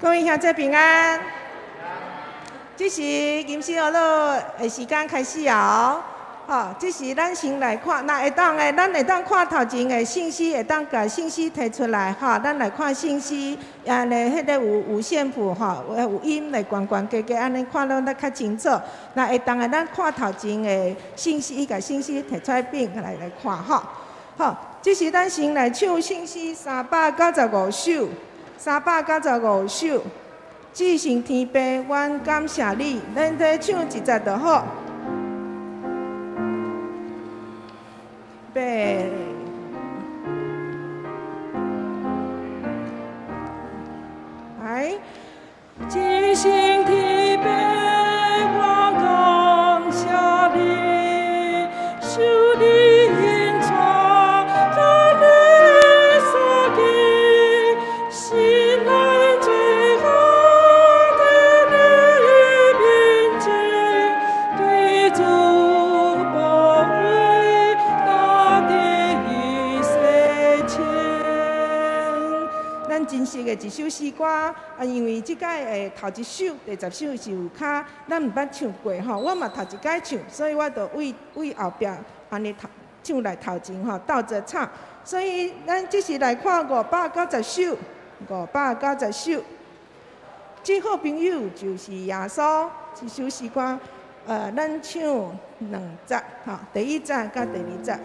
各位兄弟平安。這是吟詩學樂的時間開始哦。吼，這時咱先來看，若會當的，咱會當看頭前的聖詩，會當共聖詩提出來，吼，咱來看聖詩，按呢，彼个有五線譜，吼，有音來懸懸低低，按呢看攏得較清楚。若會當的，咱看頭前的聖詩，共聖詩提出來變來看，吼。好，這時咱先來唱聖詩395首。395首，至聖天父，阮感謝你，咱再唱一節就好。預備，來，至聖天父，我感謝你，受你引帶，咱的所見，心內最好的你面前，對主寶貴大地洗清。咱真實的一首詩歌，啊，因為這擺的頭一首、第10首是有較咱毋捌唱過吼，我嘛頭一擺唱，所以我就為為後壁按呢頭唱來頭前吼倒著唱。所以咱這時來看590首，590首。這好朋友就是耶穌，這首詩歌，咱唱兩節吼，第一節佮第二節。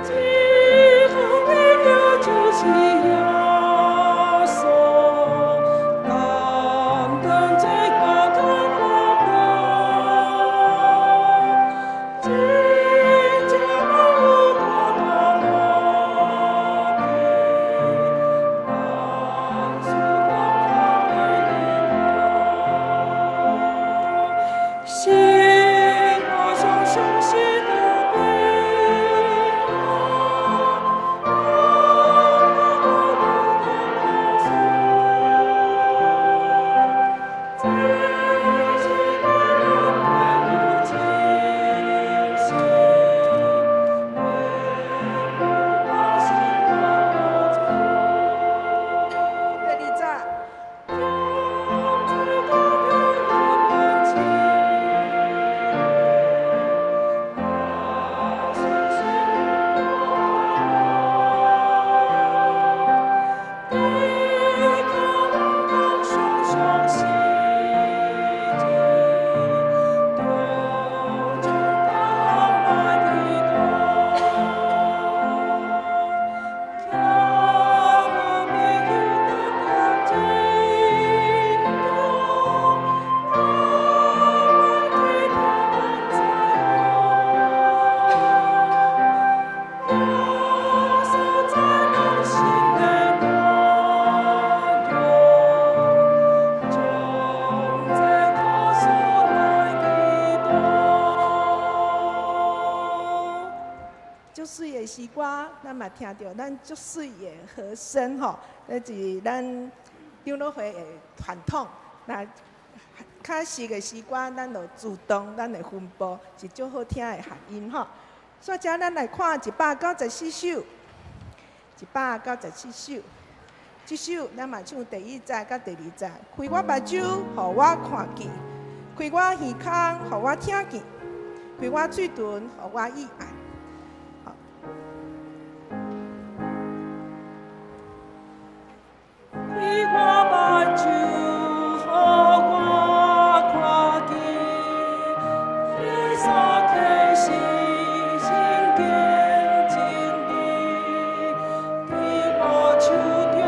這好朋友就是耶穌，擔當罪過的苦難，真正無大大樂趣，萬事都心我相相信的平安，这是我永清醒，为我心我主。第二節。永在高天永清，我信心我，双洗净，多将当来的多，叫我没有得震动，我推他在后，耶稣在咱心的国中，将这苦所来的多。足媠的詩歌，咱嘛聽著咱足媠的和聲吼，這是咱長老會的傳統。那較熟的詩歌，咱就自動咱會分布，是足好聽的合音吼。煞遮咱來看194首，194首，這首咱嘛唱第一節佮第二節。開我目睭，予我看見；開我耳孔，予我聽見；開我喙唇，予我意愛。開我目睭，予我看見，耶穌啟示聖經真理，佇我手中有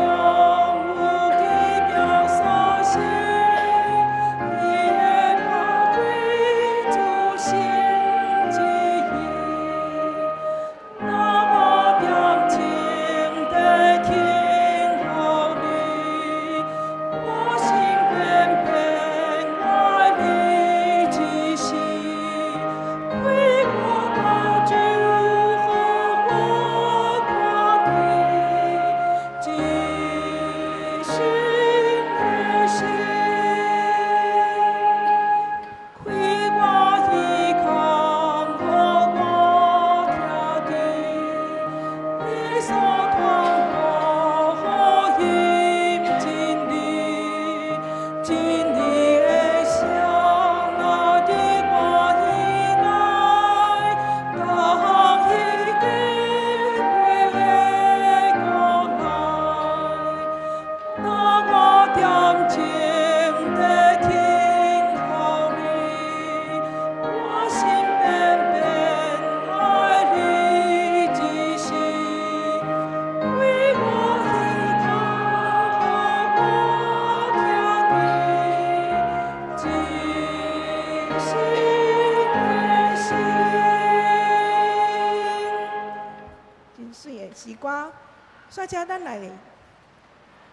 所以，咱來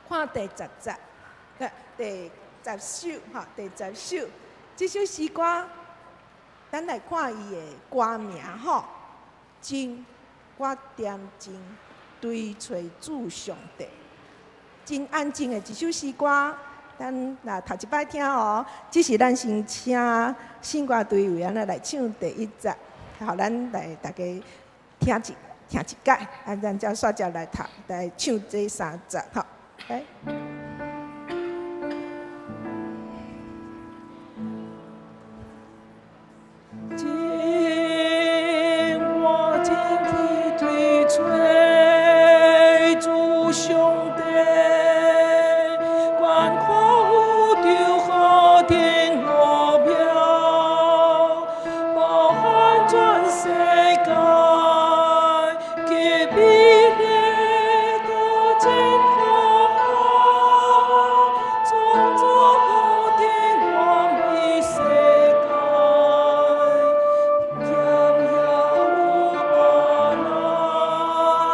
看第十節，第十首，吼，第十首，這首詩歌，咱來看伊的歌名，吼，靜，我恬靜追揣主上帝，真安靜的一首詩歌。咱若頭一擺聽哦，這是咱先請聖歌隊為按怎來唱第一節，予咱來大家聽一擺，啊，咱才煞才來讀來唱這三節，吼，來。靜，我靜去追揣主上帝，觀看宇宙何等奧妙，包含全世界，極美麗的真浩瀚，創造何等完美世界，兼也有別人。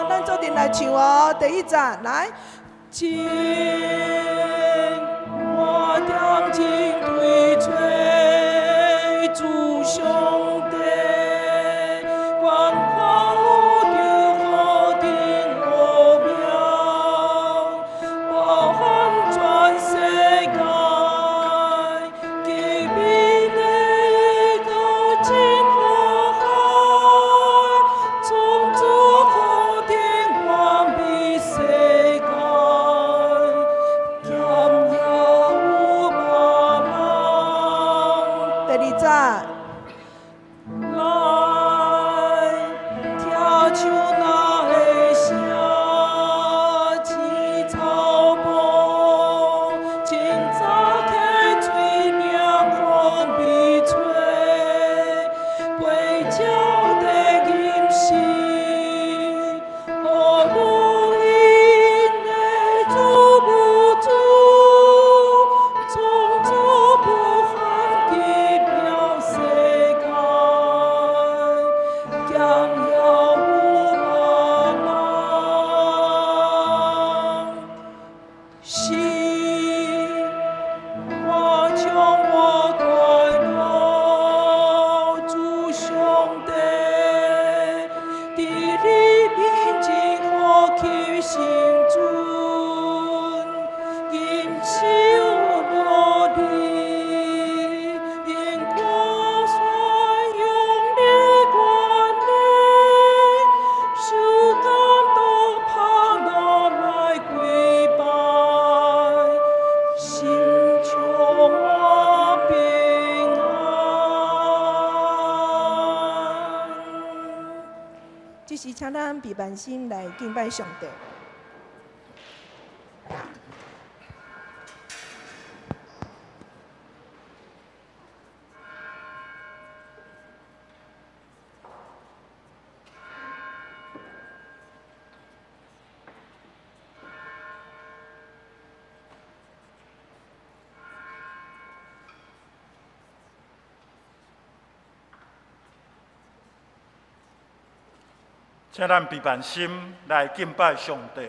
咱做陣來唱哦，第一節來。靜，我恬靜追揣主上帝，觀看宇宙何等奧妙，包含全世界，極美麗的真浩瀚，創造何等完美世界，兼也有別人。第二節。來，聽樹林的聲，青草木，清早溪水涼風微吹，飛鳥在吟詩，何如因的造物主，創造無限奇妙世界，兼也有別人。是，我將我帶到主上帝，佇你面前呼求聖尊，忍受無理，因我宣揚你權力，受感動拋落來跪拜，心充滿平安。這時請咱閉目心來敬拜上帝。請咱閉目心來敬拜上帝。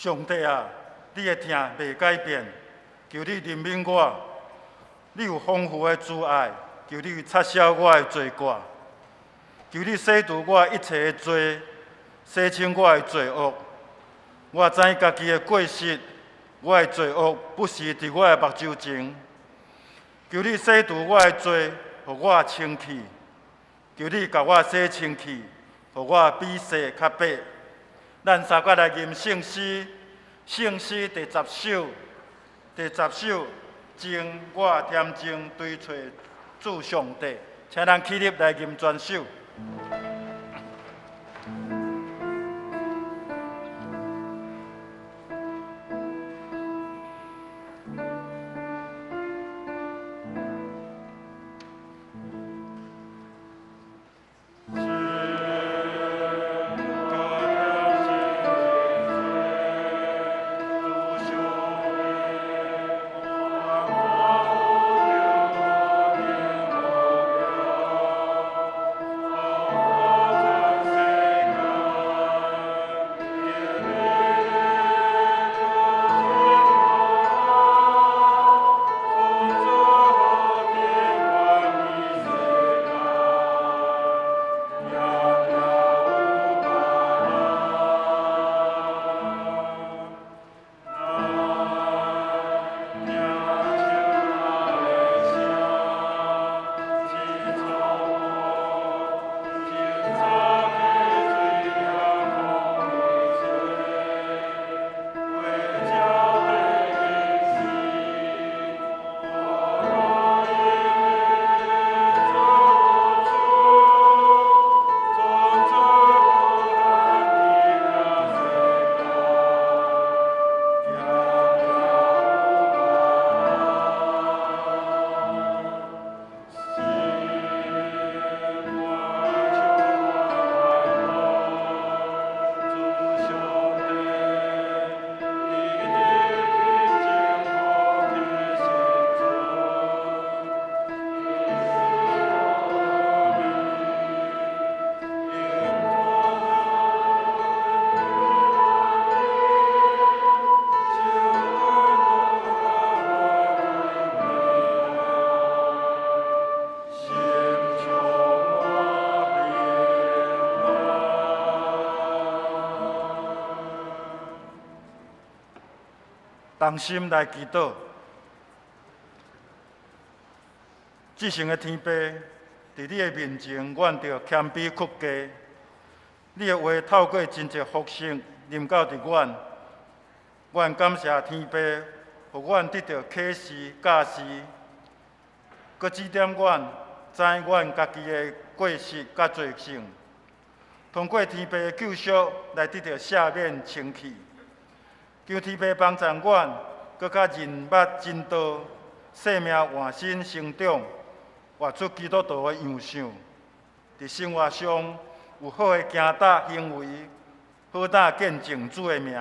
上帝啊，你的疼袂改变，求你怜悯我。你有豐富的慈愛，求你擦消我的罪過，求你洗除我一切的罪，洗清我的罪惡。我知家己的過失，我的罪惡不時佇我的目睭前。求你洗除我的罪，予我清氣。求你共我洗清氣，予我比雪較白。咱三個來吟聖詩，聖詩第十首，第十首，情我恬靜追揣主上帝，請咱起立來吟全首。同心來祈禱，至聖的天父，佇你的面前，阮著謙卑屈低。你的話透過真濟福訊臨到佇阮，阮感謝天父，予阮得著啟示教示，閣指點阮知阮家己的過失佮罪性，通過天父的救贖來得著赦免清氣。求天父幫助阮，閣較認捌真道，生命換新成長，活出基督徒的樣相。佇生活上有好的行踏行為，好膽見證主的名。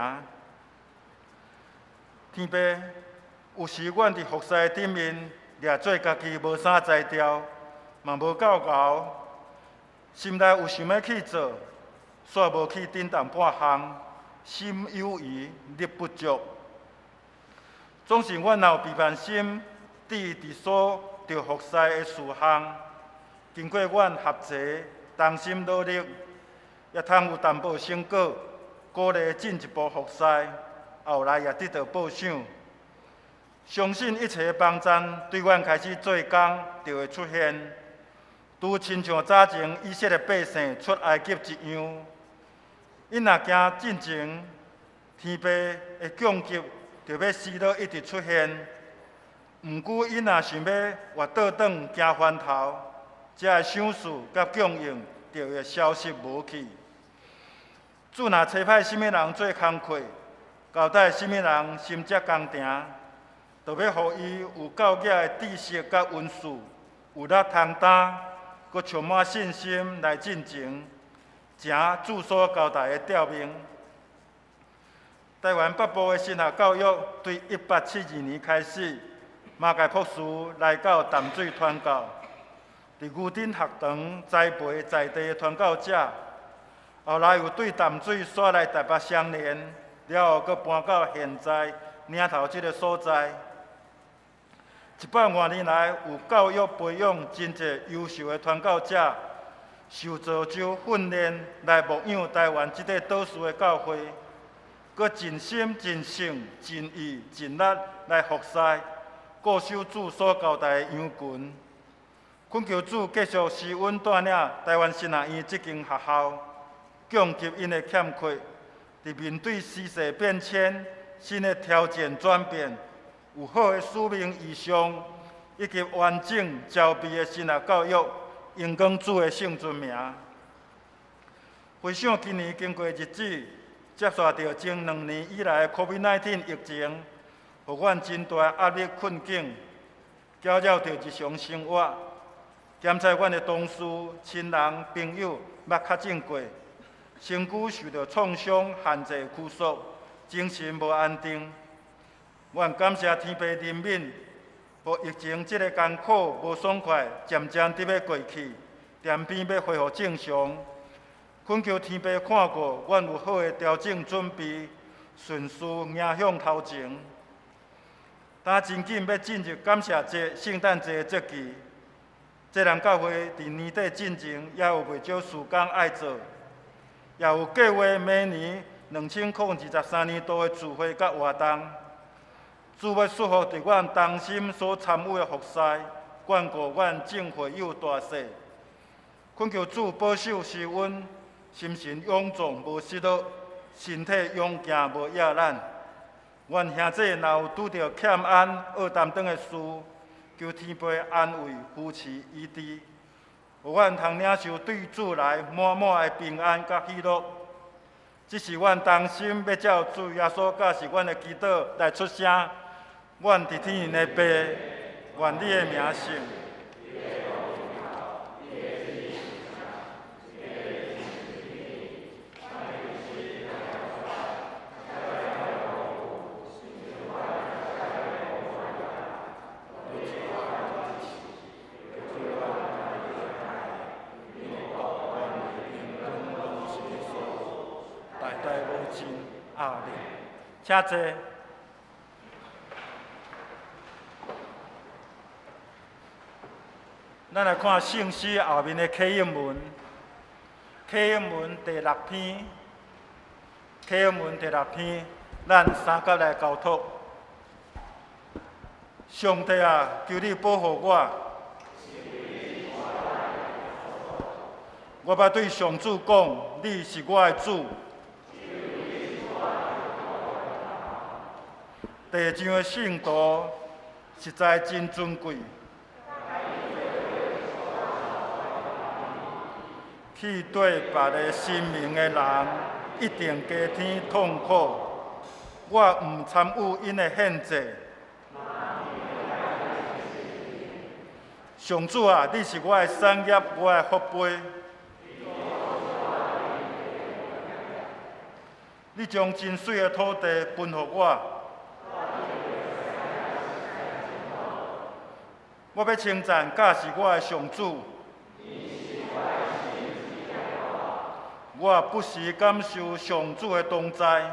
天父，有時阮佇服侍頂面，掠做家己無啥才調，嘛無夠𠢕，心內有想欲去做，煞無去頂淡半項。心有餘力不足，總是阮若有批判心，佇佇所著服侍的事項，經過阮合齊同心努力，也通有淡薄成果，鼓勵進一步服侍，後來也得到報賞。相信一切幫贊對阮開始做工，就會出現，拄親像早前以色列百姓出埃及一樣。𪜶若行進前，天父的降級就欲使落一直出現。毋過𪜶若想欲活倒轉行翻頭，這个賞賜佮供應就會消失無去。主若差派啥物人做工課，交代啥物人承接工程，就欲予伊有夠額的知識佮恩賜，有力通擔，閣充滿信心來進前。成主所交代的吊命。台灣北部的神學教育對1872年開始，馬偕博士來到淡水傳教，佇牛津學堂栽培在地的傳教者。後來又對淡水徙來台北雙連，了後閣搬到現在嶺頭這个所在。100外年來，有教育培養真濟優秀的傳教者，受造就訓練來牧養台灣這塊島嶼的教會，閣盡心盡性盡意盡力來服侍，固守主所交代的羊群。懇求主繼續施恩帶領台灣神學院這間學校，降給𪜶的欠缺，佇面對時勢變遷、新的挑戰轉變，有好的使命異象，以及完整齊備的神學教育，榮光主的聖尊名。回想今年經過日子，接續著前2年以來的 COVID-19 疫情，予阮真大壓力困境，攪擾著日常生活。兼且阮的同事、親人、朋友捌確診過，身軀受著創傷、限制拘束，精神無安定。阮感謝天父憐憫，予疫情這个艱苦無爽快，漸漸佇欲過去，漸變欲恢復正常。懇求天父看顧，阮有好的調整準備，順勢迎向頭前。今真緊欲進入感謝節、聖誕節的節期。這人教會佇年底進前，也有袂少事工愛做，也有計劃明年2023年度的聚會佮活動。主欲祝福佇阮同心所參與的服侍，眷顧阮眾會友大細。懇求主保守施恩，心神勇壯無失落，身體勇健無壓咱。阮兄弟若有拄著欠安、惡擔當的事，求天父安慰、扶持、醫治，予阮通領受對主來滿滿的平安佮喜樂。這是阮同心欲照主耶穌教示阮的祈禱來出聲。阮佇天的父，願你的名聖。請坐。咱來看聖詩後面的啟應文，啟應文第六篇，啟應文第六篇，咱三甲來交託。上帝啊，求你保護我。我欲對上主講，你是我的主。地上的聖徒實在真尊貴，去對別个神明的人，一定加添痛苦。我毋參與𪜶的獻祭。上主啊，你是我的產業，我的福杯。你將真媠的土地分予我。我欲稱讚教示我的上主。我不時感受上主的同在，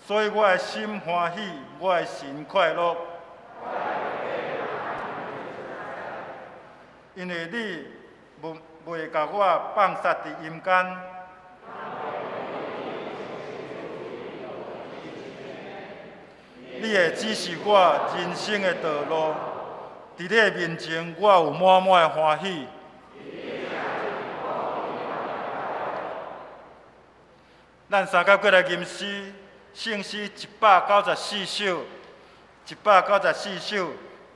所以我的心歡喜，我的神快樂。因為你袂共我放殺佇陰間。你會指示我人生的道路，佇你的面前，我有滿滿的歡喜。咱三甲過來吟詩，聖詩194首，194首，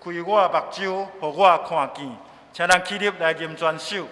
開我目睭，予我看見，請咱起立來吟全首。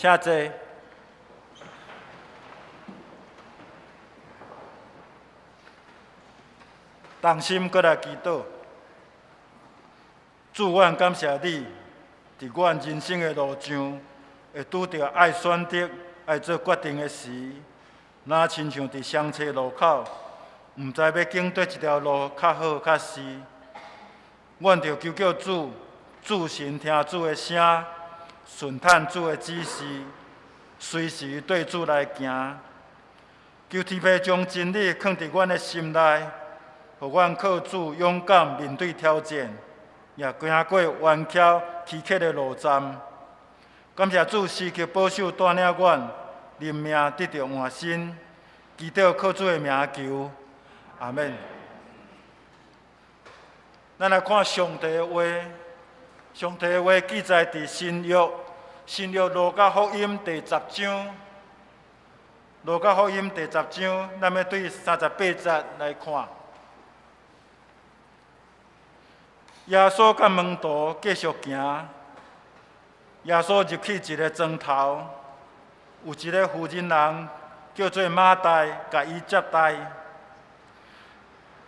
請坐。同心閣來祈禱，主，阮感謝你，佇阮人生的路上，會拄著愛選擇、愛做決定的時，若親像佇雙岔路口，毋知欲揀佗一條路較好較是。阮著求叫主，注神聽主的聲，順趁主的指示，隨時對主來行。求天父將真理囥佇阮的心內，予阮靠主勇敢面對挑戰，也行過彎曲崎嶇的路站。感謝主時刻保守帶領阮，臨命得著換新。祈禱靠主的名求，阿們。咱來看上帝的話，上帝的話記載佇新約，新約路加福音第十章，路加福音第十章，咱欲對38節來看。耶穌佮門徒繼續行，耶穌入去一个莊頭，有一个婦人人叫做馬大，共伊接待。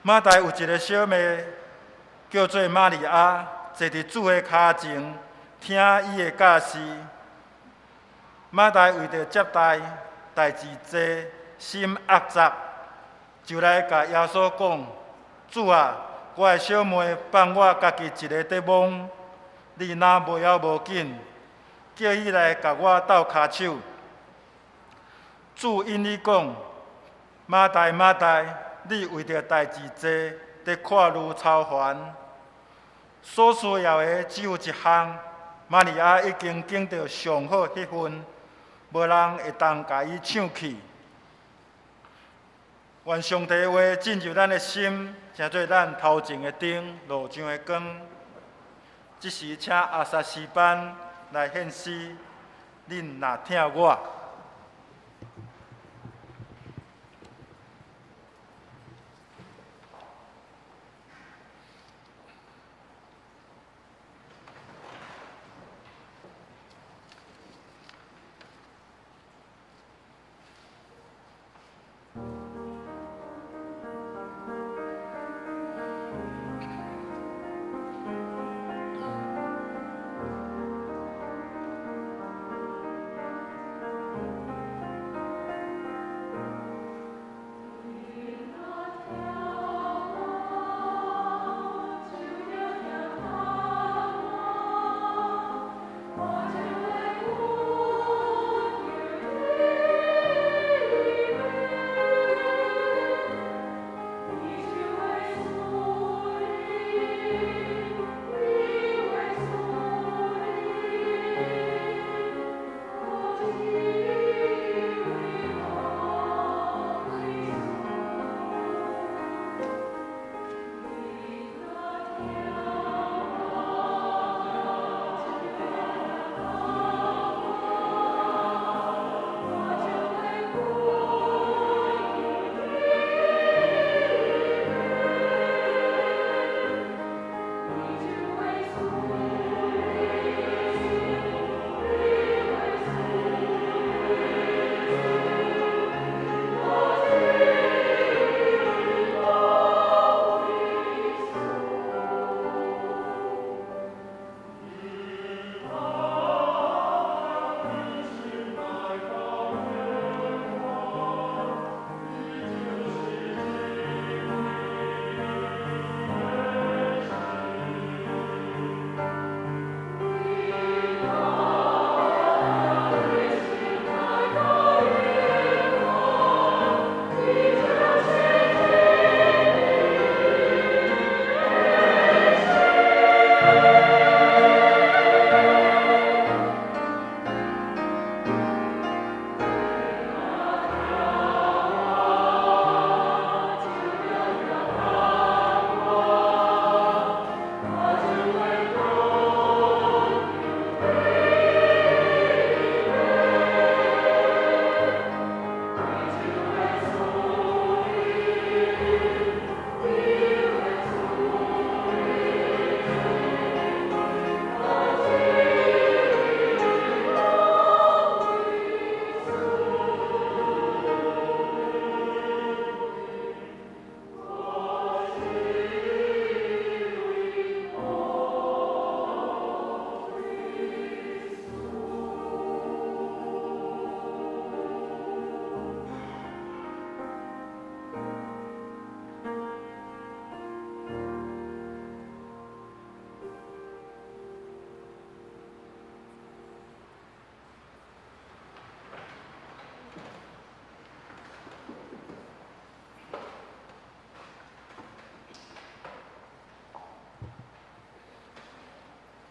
馬大有一个小妹叫做瑪利亞，坐佇主的跤前聽伊的教示。馬大為著接待，代誌濟，心壓雜，就來共耶穌講：主啊，我的小妹放我家己一个佇忙，你若無枵無緊，叫伊來共我鬥跤手。主應伊講：馬大，馬大，你為著代誌濟，佇掛慮操煩，所需要的只有一項。瑪利亞已經揀著上好彼份，無人會當共伊搶去。願上帝的話進入咱的心，成做咱頭前的燈，路上的光。這時，請阿薩詩班來獻詩，恁若疼我。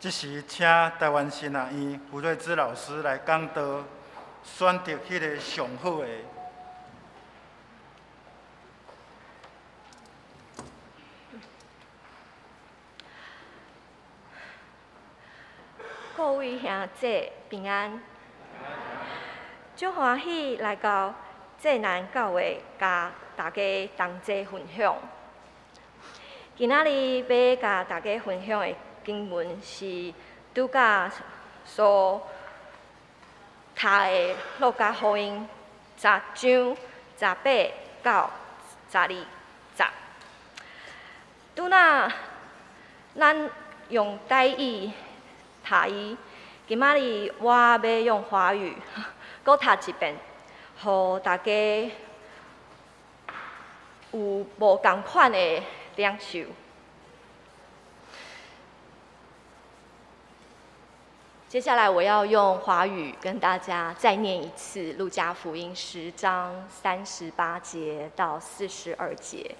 这时，请台湾神学院胡瑞芝老师来讲道，选择彼个上好的。各位兄弟平安，足欢喜来到济南教会，佮大家同齐分享。今仔日欲佮大家分享的经文是拄才所读的《路加福音》10章18到12节。拄若咱用台语读伊，今仔日我欲用华语阁读一遍，予大家有无仝款的领受。接下来我要用华语跟大家再念一次《路加福音》10章38节到42节。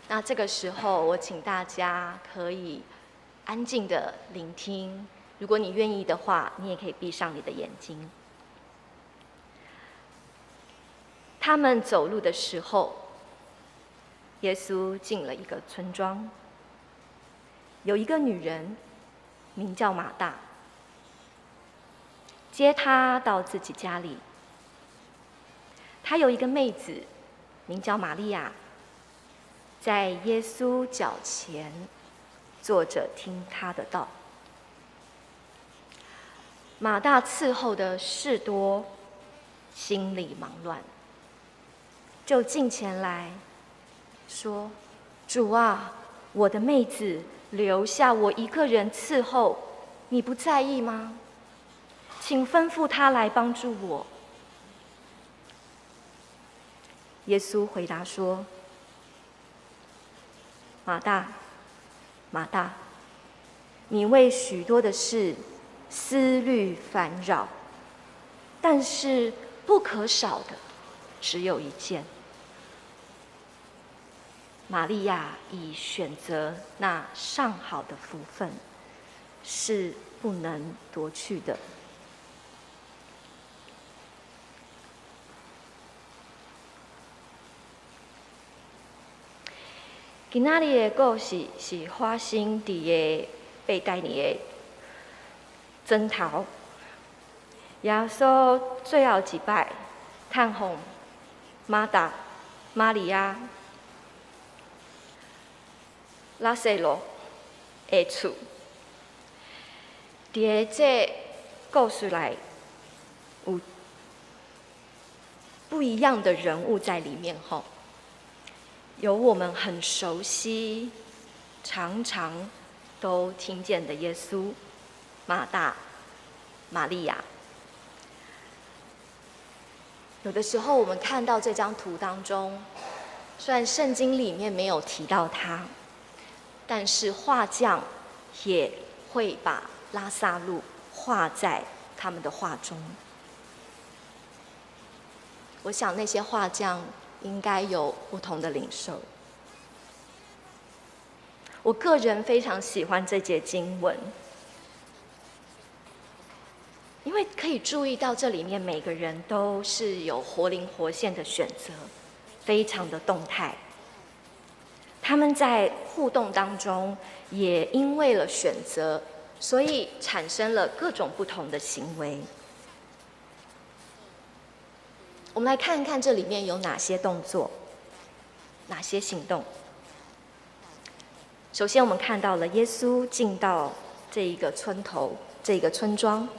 那这个时候，我请大家可以安静的聆听。如果你愿意的话，你也可以闭上你的眼睛。他们走路的时候，耶稣进了一个村庄，有一个女人名叫马大，接他到自己家里。他有一个妹子名叫玛利亚，在耶稣脚前坐着听他的道。马大伺候的事多，心里忙乱，就近前来说：“主啊，我的妹子留下我一个人伺候，你不在意吗？请吩咐她来帮助我。”耶稣回答说：“马大，马大，你为许多的事思虑烦扰，但是不可少的只有一件。玛利亚已选择那上好的福分，是不能夺去的。”今仔日的故事是发生伫个伯大尼的庄头。耶稣最后一摆探访马大、玛利亚、拉撒路的厝。伫个这故事内，有不一样的人物在里面吼。有我们很熟悉、常常都听见的耶稣、马大、玛利亚。有的时候，我们看到这张图当中，虽然圣经里面没有提到他，但是画匠也会把拉撒路画在他们的画中。我想那些画匠应该有不同的领受。我个人非常喜欢这节经文，因为可以注意到这里面每个人都是有活灵活现的选择，非常的动态。他们在互动当中，也因为了选择，所以产生了各种不同的行为。我们来看看这里面有哪些动作，哪些行动。首先，我们看到了耶稣进到这一个村头，这个村庄。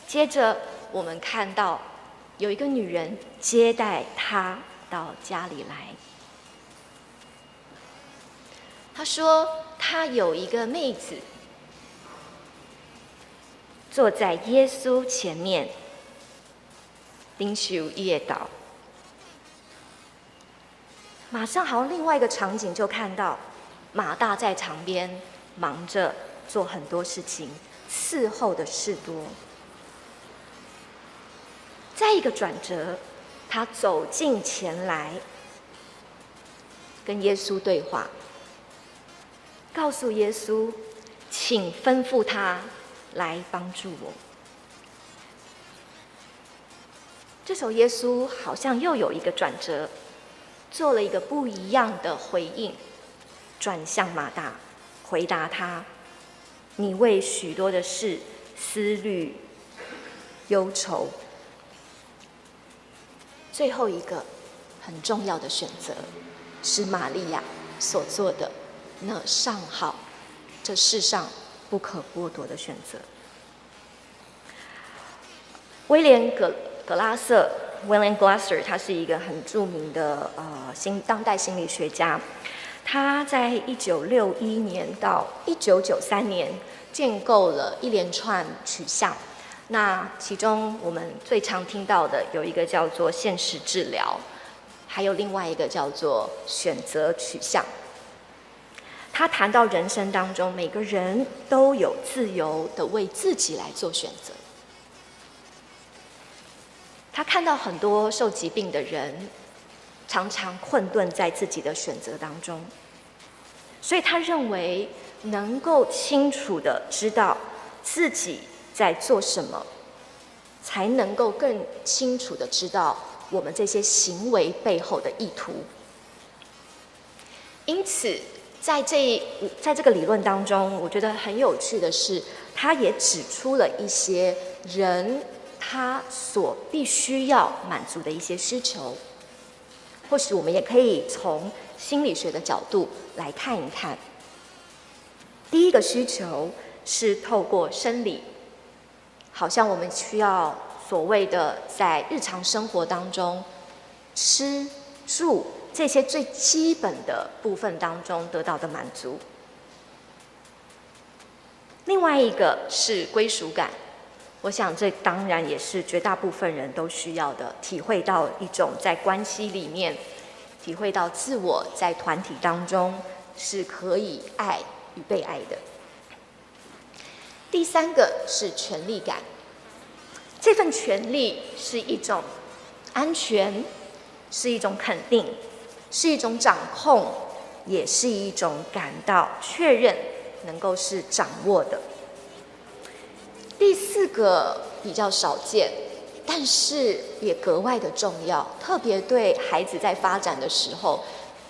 接着，我们看到有一个女人接待他到家里来。他说，他有一个妹子坐在耶稣前面，领受伊的道。马上好像另外一个场景就看到马大在场边忙着做很多事情，伺候的事多。再一个转折，他走近前来跟耶稣对话，告诉耶稣请吩咐他来帮助我。”这时候，耶稣好像又有一个转折，做了一个不一样的回应，转向马大，回答他：“你为许多的事思虑忧愁。”最后一个很重要的选择，是玛利亚所做的那上好，这世上不可剥夺的选择。威廉格拉瑟（William Glasser）他是一个很著名的当代心理学家，他在1961年到1993年建构了一连串取向。那其中我们最常听到的有一个叫做现实治疗，还有另外一个叫做选择取向。他谈到人生当中，每个人都有自由的为自己来做选择。他看到很多受疾病的人，常常困顿在自己的选择当中，所以他认为能够清楚的知道自己在做什么，才能够更清楚的知道我们这些行为背后的意图。因此，在这个理论当中，我觉得很有趣的是，他也指出了一些人他所必须要满足的一些需求。或许我们也可以从心理学的角度来看一看。第一个需求是透过生理，好像我们需要所谓的在日常生活当中吃住这些最基本的部分当中得到的满足。另外一个是归属感，我想这当然也是绝大部分人都需要的，体会到一种在关系里面，体会到自我在团体当中是可以爱与被爱的。第三个是权力感，这份权力是一种安全，是一种肯定，是一种掌控，也是一种感到确认能够是掌握的。第四个比较少见，但是也格外的重要，特别对孩子在发展的时候，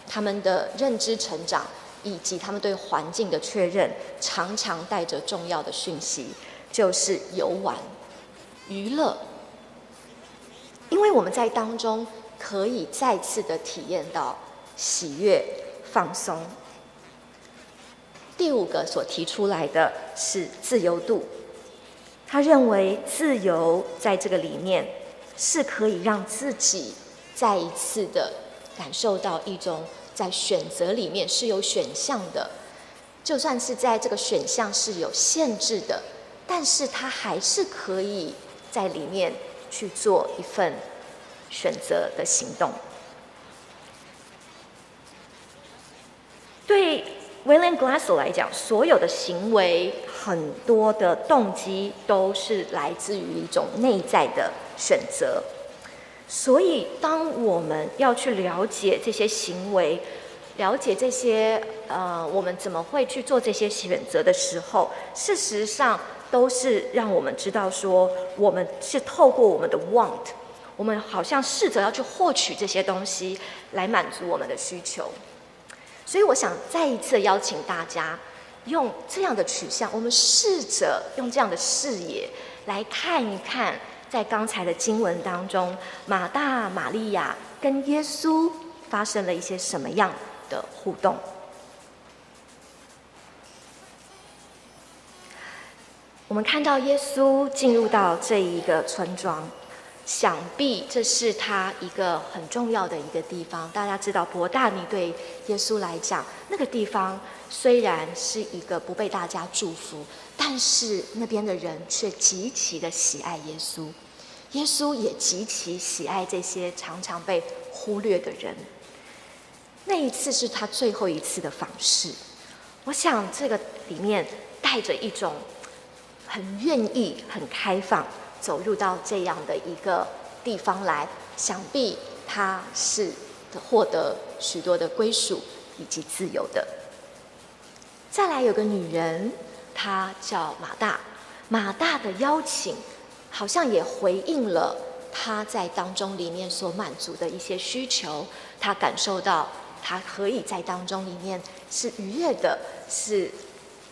他们的认知成长以及他们对环境的确认，常常带着重要的讯息，就是游玩、娱乐。因为我们在当中可以再次的体验到喜悦、放松。第五个所提出来的是自由度，他认为自由在这个里面是可以让自己再一次的感受到一种在选择里面是有选项的，就算是在这个选项是有限制的，但是他还是可以在里面去做一份选择的行动。对 William Glasser 来讲，所有的行为很多的动机都是来自于一种内在的选择。所以，当我们要去了解这些行为，了解这些我们怎么会去做这些选择的时候，事实上都是让我们知道说，我们是透过我们的 want，我们好像试着要去获取这些东西来满足我们的需求。所以，我想再一次邀请大家，用这样的取向，我们试着用这样的视野来看一看，在刚才的经文当中，马大、玛利亚跟耶稣发生了一些什么样的互动？我们看到耶稣进入到这一个村庄，想必这是他一个很重要的一个地方。大家知道，伯大尼对耶稣来讲，那个地方虽然是一个不被大家祝福，但是那边的人却极其的喜爱耶稣，耶稣也极其喜爱这些常常被忽略的人。那一次是他最后一次的访视，我想这个里面带着一种很愿意、很开放走入到这样的一个地方来，想必他是获得许多的归属以及自由的。再来有个女人，他叫马大，马大的邀请，好像也回应了他在当中里面所满足的一些需求。他感受到他可以在当中里面是愉悦的，是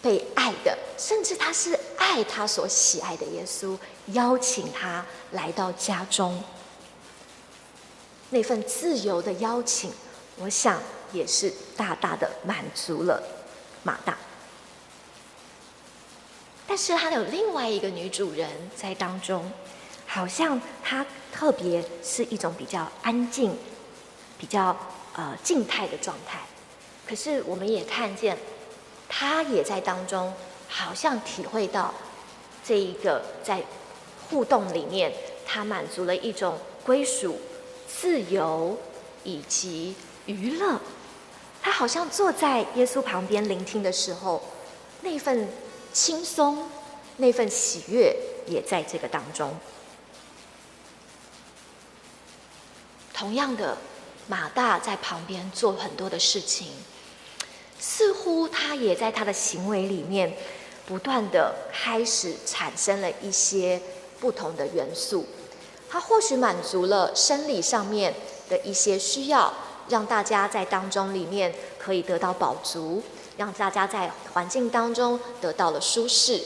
被爱的，甚至他是爱他所喜爱的耶稣，邀请他来到家中。那份自由的邀请，我想也是大大的满足了马大。但是他有另外一个女主人在当中，好像她特别是一种比较安静、比较静态的状态。可是我们也看见，她也在当中，好像体会到这一个在互动里面，她满足了一种归属、自由以及娱乐。她好像坐在耶稣旁边聆听的时候，那份轻松，那份喜悦也在这个当中。同样的，马大在旁边做很多的事情，似乎他也在他的行为里面不断的开始产生了一些不同的元素。他或许满足了生理上面的一些需要，让大家在当中里面可以得到饱足，让大家在环境当中得到了舒适。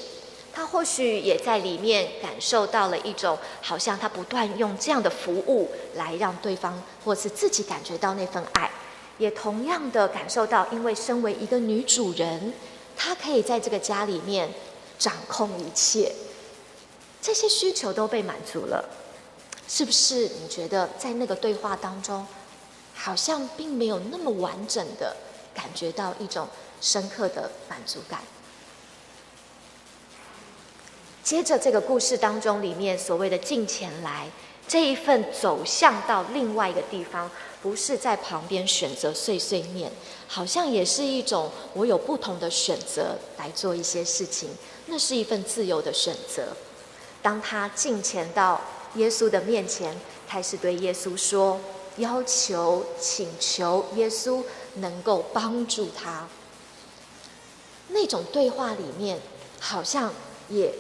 他或许也在里面感受到了一种，好像他不断用这样的服务来让对方或是自己感觉到那份爱，也同样的感受到，因为身为一个女主人，她可以在这个家里面掌控一切，这些需求都被满足了。是不是你觉得在那个对话当中，好像并没有那么完整的感觉到一种深刻的满足感？接着这个故事当中里面所谓的近前来，这一份走向到另外一个地方，不是在旁边选择碎碎念，好像也是一种我有不同的选择来做一些事情，那是一份自由的选择。当他近前到耶稣的面前，开始对耶稣说，要求请求耶稣能够帮助他。那种对话里面，好像也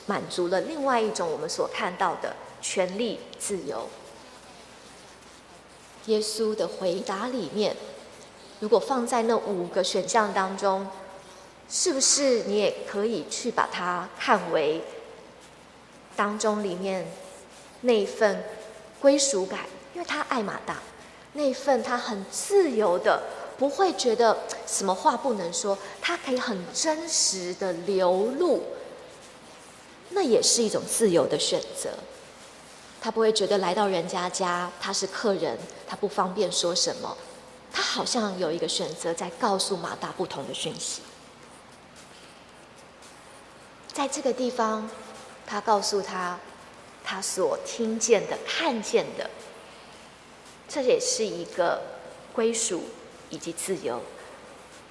满足了另外一种我们所看到的权利自由。耶稣的回答里面，如果放在那5个选项当中，是不是你也可以去把它看为当中里面那份归属感？因为他爱马大，那份他很自由的，不会觉得什么话不能说，他可以很真实的流露，那也是一种自由的选择。他不会觉得来到人家家，他是客人，他不方便说什么。他好像有一个选择，在告诉马大不同的讯息。在这个地方，他告诉他，他所听见的、看见的，这也是一个归属以及自由。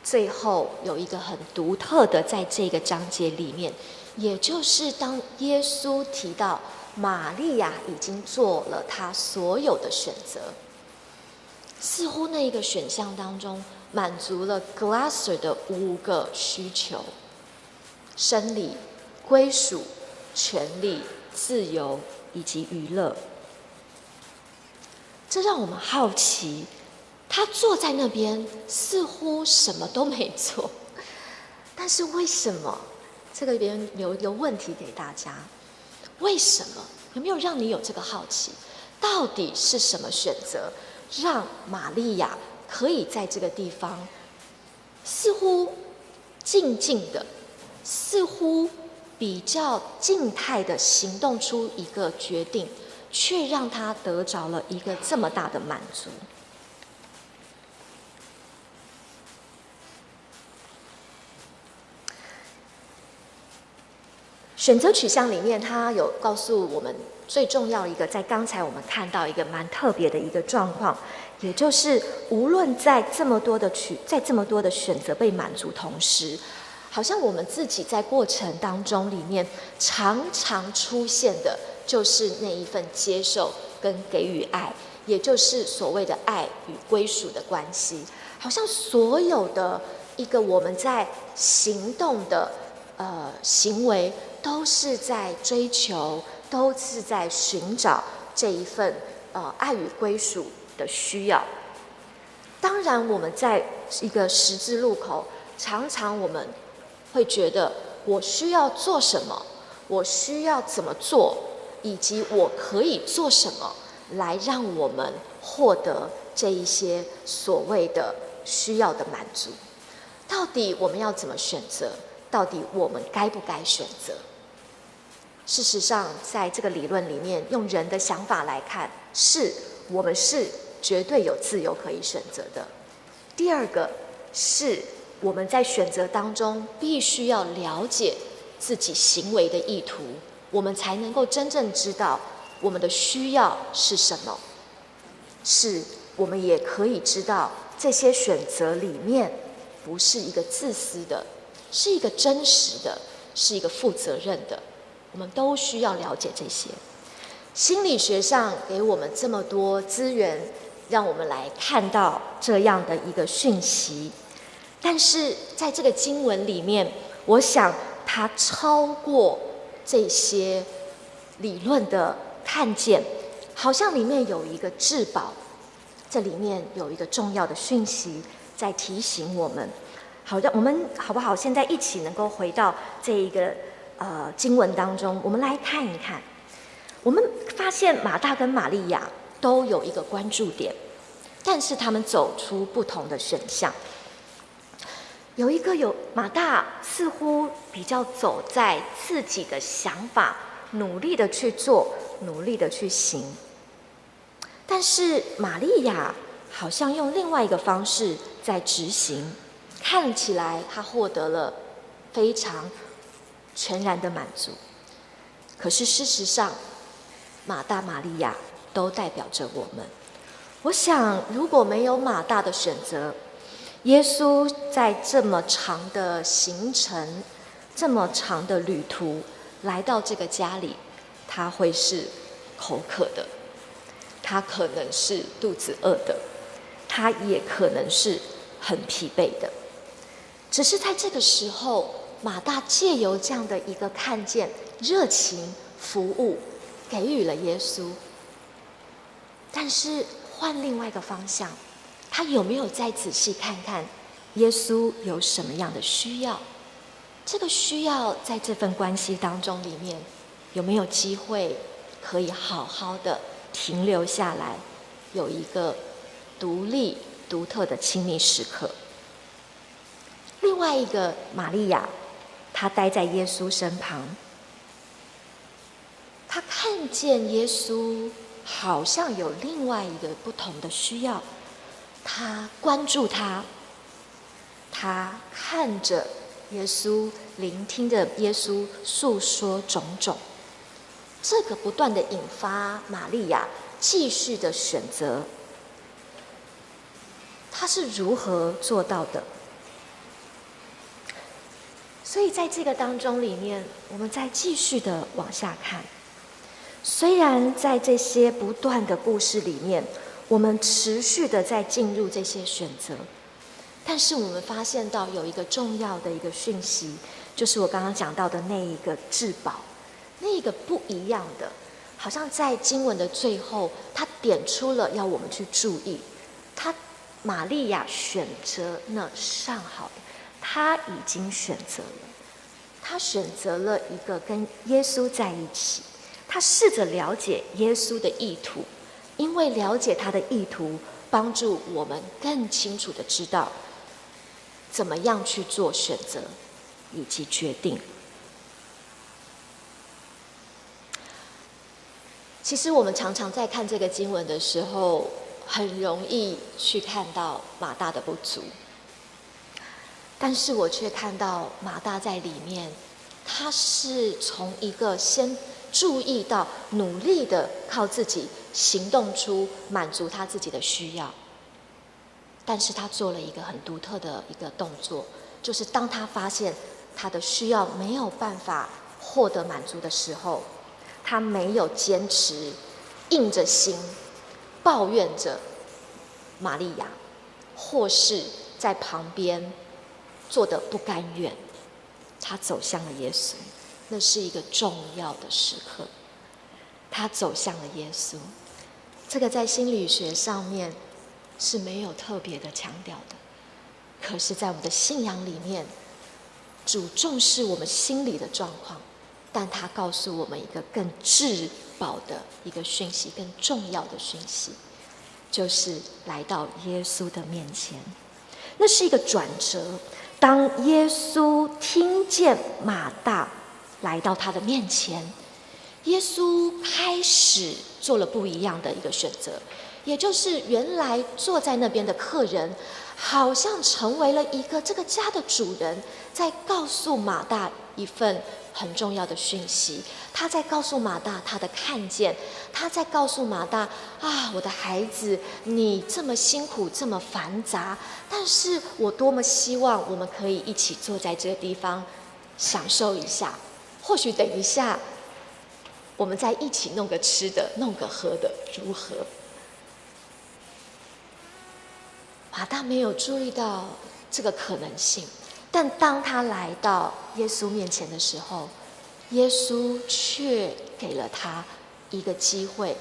最后有一个很独特的，在这个章节里面，也就是当耶稣提到玛利亚已经做了她所有的选择，似乎那一个选项当中满足了 Glasser 的5个需求：生理、归属、权利、自由以及娱乐。这让我们好奇，他坐在那边似乎什么都没做，但是为什么？这个边留一个问题给大家：为什么？有没有让你有这个好奇？到底是什么选择让玛利亚可以在这个地方似乎静静的，似乎比较静态的行动出一个决定，却让她得着了一个这么大的满足？选择取向里面，它有告诉我们最重要一个，在刚才我们看到一个蛮特别的一个状况，也就是无论在这么多的取，在这么多的选择被满足同时，好像我们自己在过程当中里面常常出现的就是那一份接受跟给予爱，也就是所谓的爱与归属的关系。好像所有的一个我们在行动的行为，都是在追求，都是在寻找这一份爱与归属的需要。当然，我们在一个十字路口，常常我们会觉得我需要做什么，我需要怎么做，以及我可以做什么，来让我们获得这一些所谓的需要的满足。到底我们要怎么选择？到底我们该不该选择？事实上，在这个理论里面，用人的想法来看，是我们是绝对有自由可以选择的。第二个是我们在选择当中必须要了解自己行为的意图，我们才能够真正知道我们的需要是什么。是我们也可以知道这些选择里面不是一个自私的，是一个真实的，是一个负责任的。我们都需要了解这些。心理学上给我们这么多资源，让我们来看到这样的一个讯息。但是在这个经文里面，我想它超过这些理论的看见，好像里面有一个至宝，这里面有一个重要的讯息在提醒我们。好的，我们好不好？现在一起能够回到这一个经文当中，我们来看一看。我们发现马大跟玛利亚都有一个关注点，但是他们走出不同的选项。有一个有马大似乎比较走在自己的想法，努力的去做，努力的去行。但是玛利亚好像用另外一个方式在执行，看起来她获得了非常全然的满足。可是事实上，马大、玛利亚都代表着我们。我想，如果没有马大的选择，耶稣在这么长的行程、这么长的旅途来到这个家里，他会是口渴的，他可能是肚子饿的，他也可能是很疲惫的。只是在这个时候，马大借由这样的一个看见、热情服务，给予了耶稣。但是换另外一个方向，他有没有再仔细看看耶稣有什么样的需要？这个需要在这份关系当中里面，有没有机会可以好好的停留下来，有一个独立、独特的亲密时刻？另外一个玛利亚，她待在耶稣身旁，她看见耶稣好像有另外一个不同的需要，她关注他，她看着耶稣，聆听着耶稣诉说种种，这个不断的引发玛利亚继续的选择。她是如何做到的？所以在这个当中里面，我们再继续的往下看。虽然在这些不断的故事里面，我们持续的在进入这些选择，但是我们发现到有一个重要的一个讯息，就是我刚刚讲到的那一个至宝，那一个不一样的，好像在经文的最后，他点出了要我们去注意，他玛利亚选择那上好的，他已经选择了，他选择了一个跟耶稣在一起，他试着了解耶稣的意图，因为了解他的意图，帮助我们更清楚的知道怎么样去做选择以及决定。其实我们常常在看这个经文的时候，很容易去看到马大的不足，但是我却看到马大在里面，他是从一个先注意到、努力的靠自己行动出满足他自己的需要，但是他做了一个很独特的一个动作，就是当他发现他的需要没有办法获得满足的时候，他没有坚持，硬着心抱怨着玛利亚，或是在旁边做得不甘愿，他走向了耶稣，那是一个重要的时刻。他走向了耶稣，这个在心理学上面是没有特别的强调的，可是，在我们的信仰里面，主重视我们心里的状况，但他告诉我们一个更至宝的一个讯息，更重要的讯息，就是来到耶稣的面前。那是一个转折。当耶稣听见马大来到他的面前，耶稣开始做了不一样的一个选择，也就是原来坐在那边的客人，好像成为了一个这个家的主人，在告诉马大一份很重要的讯息。他在告诉马大他的看见，他在告诉马大啊，我的孩子，你这么辛苦，这么繁杂，但是我多么希望我们可以一起坐在这个地方，享受一下。或许等一下，我们再一起弄个吃的，弄个喝的，如何？马大没有注意到这个可能性，但当他来到耶稣面前的时候，耶稣却给了他一个机会，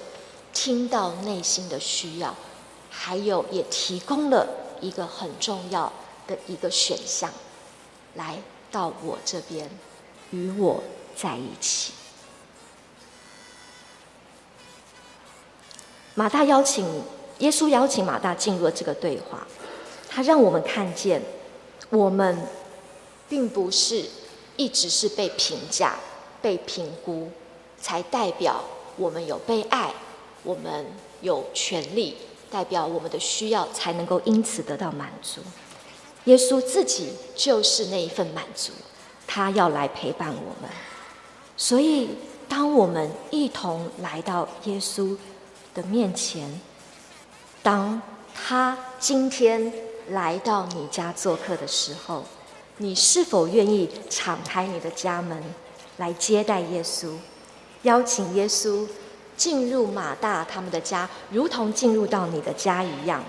听到内心的需要，还有也提供了一个很重要的一个选项，来到我这边，与我在一起。马大邀请耶稣邀请马大进入了这个对话，他让我们看见，我们并不是一直是被评价、被评估，才代表我们有被爱，我们有权利，代表我们的需要才能够因此得到满足。耶稣自己就是那一份满足，他要来陪伴我们。所以，当我们一同来到耶稣的面前，当他今天来到你家做客的时候，你是否愿意敞开你的家门来接待耶稣，邀请耶稣进入马大他们的家，如同进入到你的家一样？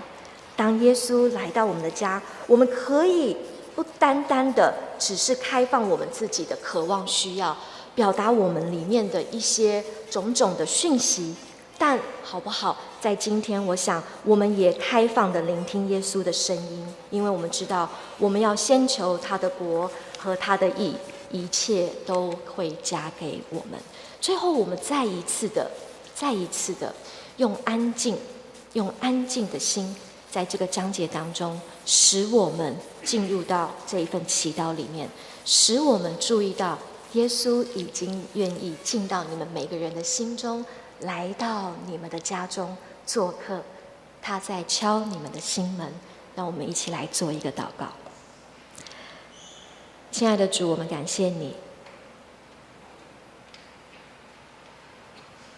当耶稣来到我们的家，我们可以不单单的只是开放我们自己的渴望需要，表达我们里面的一些种种的讯息，但好不好？在今天，我想我们也开放的聆听耶稣的声音，因为我们知道我们要先求他的国和他的义，一切都会加给我们。最后，我们再一次的、再一次的用安静、用安静的心，在这个章节当中，使我们进入到这一份祈祷里面，使我们注意到耶稣已经愿意进到你们每个人的心中，来到你们的家中做客，他在敲你们的心门。让我们一起来做一个祷告。亲爱的主，我们感谢你，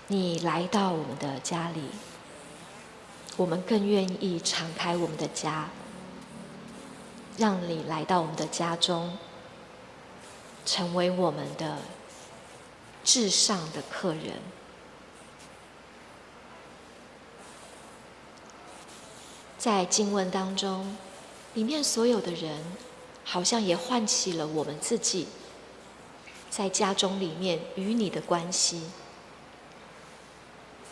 你来到我们的家里，我们更愿意敞开我们的家，让你来到我们的家中，成为我们的至上的客人。在经文当中，里面所有的人，好像也唤起了我们自己在家中里面与你的关系。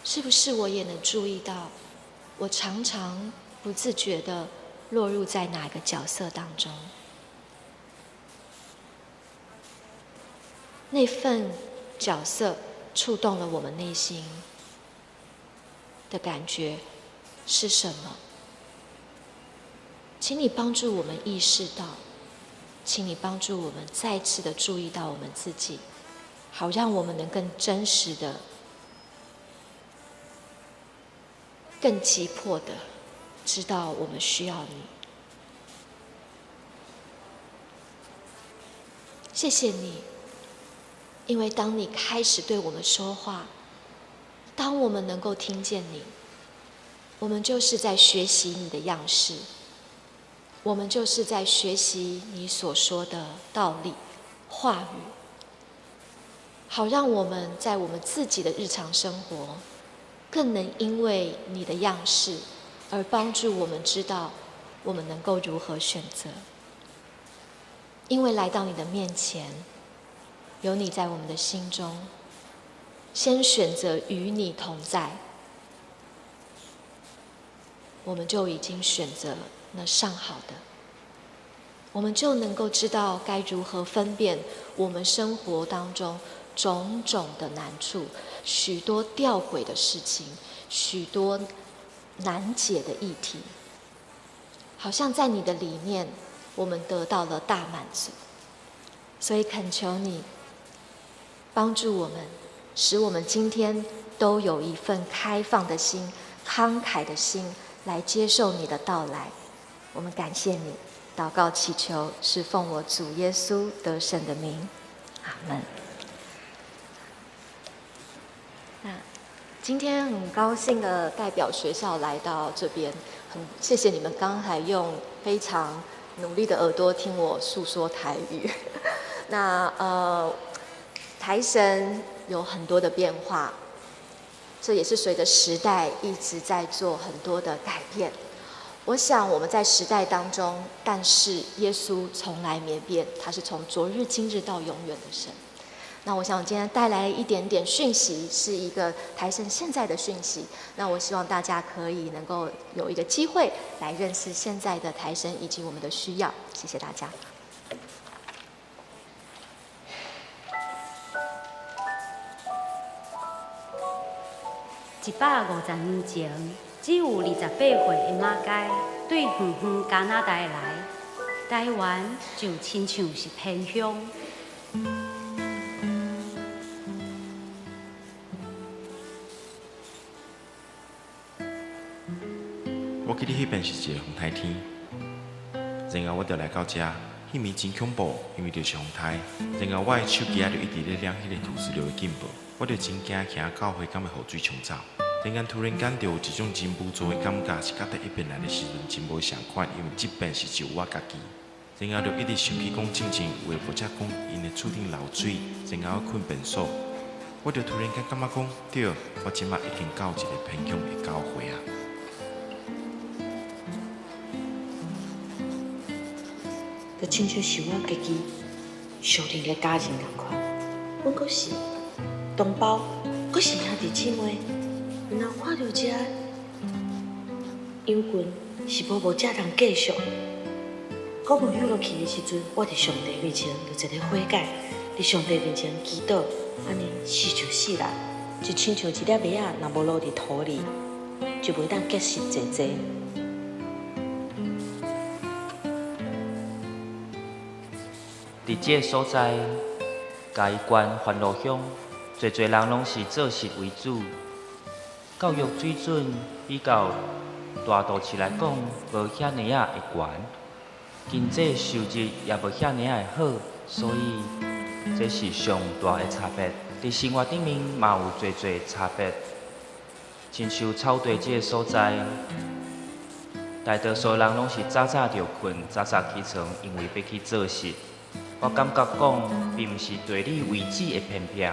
是不是我也能注意到，我常常不自觉地落入在哪个角色当中？那份角色触动了我们内心的感觉是什么？请你帮助我们意识到，请你帮助我们再次的注意到我们自己，好让我们能更真实的、更急迫的知道我们需要你。谢谢你，因为当你开始对我们说话，当我们能够听见你，我们就是在学习你的样式，我们就是在学习你所说的道理、话语，好让我们在我们自己的日常生活，更能因为你的样式而帮助我们知道我们能够如何选择。因為來到你的面前，有你在我們的心中，先選擇與你同在，我們就已經選擇那上好的，我們就能夠知道該如何分辨我們生活當中種種的難處，許多吊詭的事情，許多難解的議題，好像在你的裡面，我們得到了大滿足。所以懇求你幫助我們，使我們今天都有一份開放的心、慷慨的心來接受你的到來。我們感謝你，禱告祈求是奉我主耶穌得勝的名，阿門。那今天很高興的代表學校來到這邊，很謝謝你們剛才用非常努力的耳朵聽我訴說台語。那台神有很多的變化，這也是隨着時代一直在做很多的改變。我想我們在時代當中，但是耶穌從來沒變，他是從昨日今日到永遠的神。那我想我今天帶來一點點訊息，是一個台神現在的訊息。那我希望大家可以能夠有一個機會來認識現在的台神以及我們的需要。謝謝大家。150年前，只有28歲的馬偕對遠遠加拿大來，台灣就親像是偏鄉。我記得彼邊是一個風颱天，然後我就來到遮，彼暝真恐怖，因為就是風颱。然後我的手機仔就一直咧響彼個土石流的警報，我就真驚，行教會敢會予水沖走。突然間，突然間就有一種真無助的感覺，是佮第一遍來的時陣真無相款，因為這遍是只有我家己。然後就一直想起講，進前有的牧者講，𪜶的厝頂漏水，然後睏便所，我就突然間感覺講，對，我這馬已經到一個偏鄉的教會啊。就親像是我家己相認的家人仝款，阮閣是同胞，閣是兄弟姊妹。然後看著這羊群是無無遮通繼續，我無休落去的時陣，我佇上帝面前就一个悔改，佇上帝面前祈禱，按呢死就死啦，就親像一粒麥仔，若無落佇土裡，就袂當結實濟濟。佇這个所在，嘉義縣番路鄉，濟濟人攏是做實為主，教育水準比較大都市來講，無遐爾仔會懸，經濟收入也無遐爾仔會好，所以這是上大的差別。佇生活頂面嘛有濟濟差別，親像草地這个所在，大多數人攏是早早就睏，早早起床，因為欲去做實。我感覺講，並毋是地理位置的偏僻，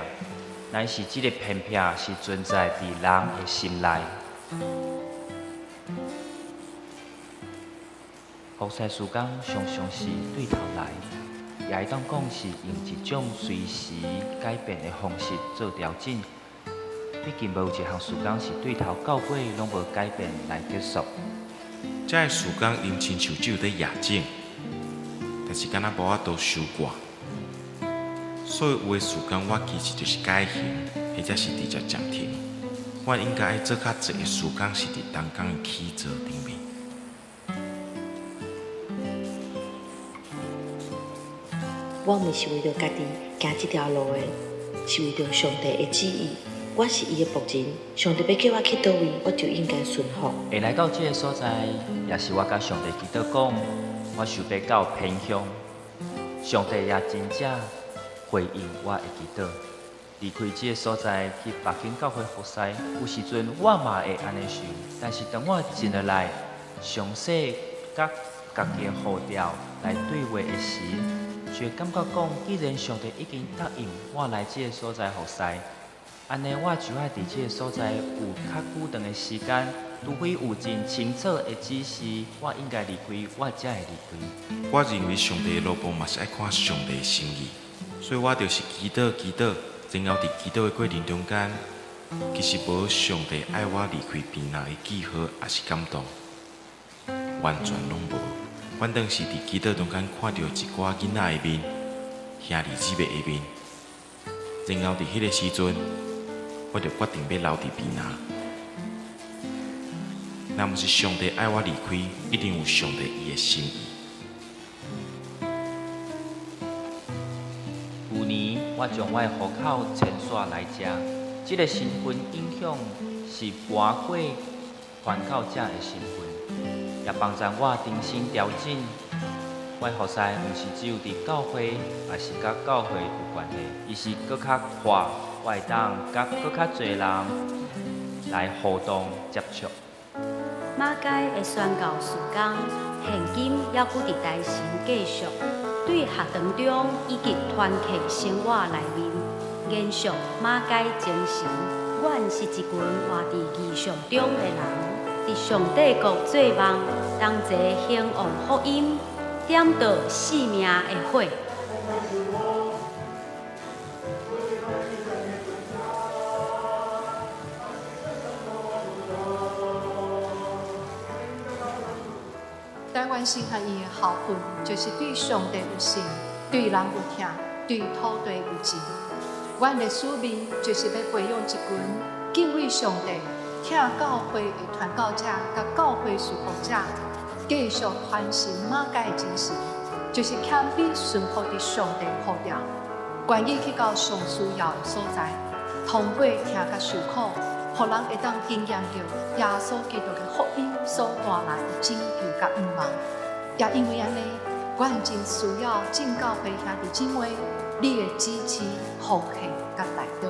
乃是這個偏僻是存在佇人的心內。服侍事工常常是對頭來，也會當講是用一種隨時改變的方式做調整。畢竟無一項事工是對頭到尾攏無改變來結束。這个事工𪜶親像只有佇夜種，但是敢若無法度收割，所以有的事工我其實就是改行，或者是直接暫停。我應該愛做較濟的事工，是佇同工的起做頂面。我毋是為著家己行這條路的，是為著上帝的旨意。我是伊的僕人，上帝欲叫我去佗位，我就應該順服。會來到這个所在，也是我佮上帝祈禱講，我想欲到偏鄉，上帝也真正回應我的祈禱。離開這个所在去北京教會服侍，有時陣我嘛會按呢想，但是當我靜落來，詳細佮家己的呼召來對話的時，就會感覺講，既然上帝已經答應我來這个所在服侍，按呢我就愛佇這个所在有較久長的時間除非有真清楚的指示，我應該離開，我才會離開。我認為上帝的路步嘛是愛看上帝的心意，所以我就是祈禱祈禱，然後佇祈禱的過程中間，其實無上帝愛我離開檳榔的記號，抑是感動，完全攏無。反正是佇祈禱中間看著一寡囡仔的面，兄弟姊妹的面，然後佇彼個時陣，我就決定欲留佇檳榔。若毋是上帝愛我離開，一定有上帝伊的心意。舊年我將我的戶口遷徙來遮，這个身份影響是搬過傳教者的身份，也幫助我重新調整。我的服侍毋是只有佇教會，抑是佮教會有關係，伊是閣較闊，我會當佮閣較濟人來互動接觸。馬偕的宣教事工，現今猶閣佇台神繼續，對學堂中以及團契生活內面，延續馬偕精神。阮是一群活佇異象中的人，佇上帝國做夢，同齊興旺福音，點著生命的火。台灣神學院的校訓就是對上帝有信，對人有疼，對土地有情。阮的使命就是欲培養一群敬畏上帝、疼教會的傳教者、佮教會事奉者，繼續傳承馬偕的精神，就是謙卑順服佇上帝呼召，願意去到上需要的所在，通過疼佮受苦，予人會當經驗著耶穌基督的福音所帶來的拯救佮盼望。也因為按呢，阮真需要眾教會兄弟姊妹你的支持、奉獻佮代禱。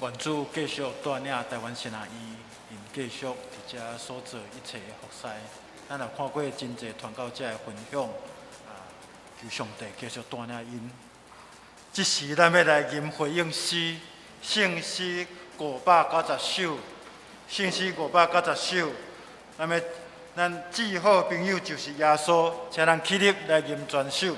願主繼續帶領台灣神學院，𪜶繼續佇遮所做一切的服侍。咱也看過真濟傳教者的分享，啊，求上帝繼續帶領𪜶。這時，咱欲來吟回應詩，聖詩590首，聖詩590首。咱欲，咱至好朋友就是耶穌，請咱起立來吟全首。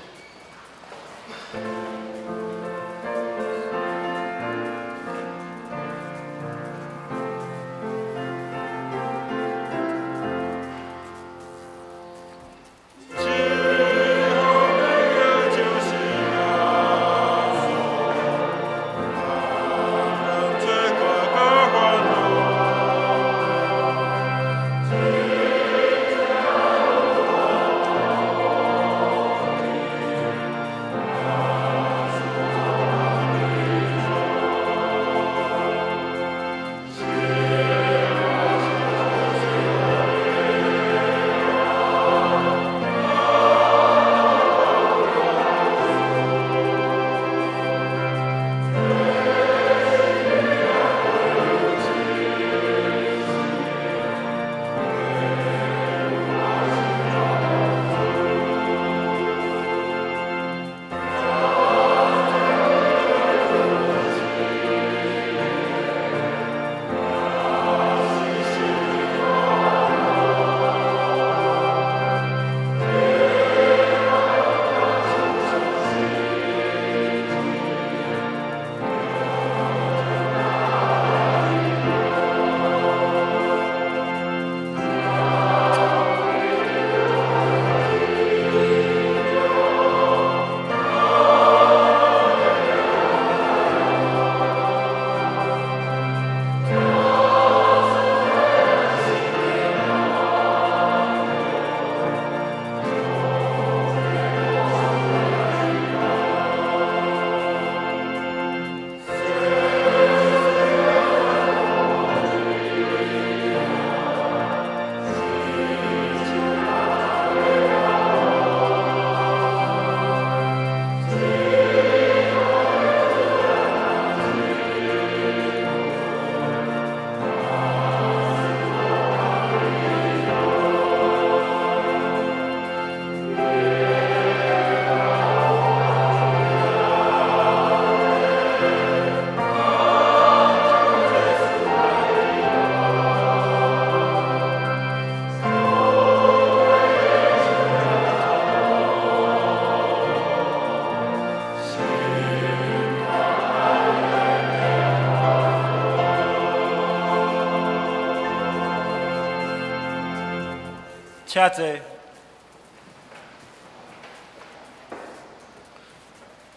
請坐。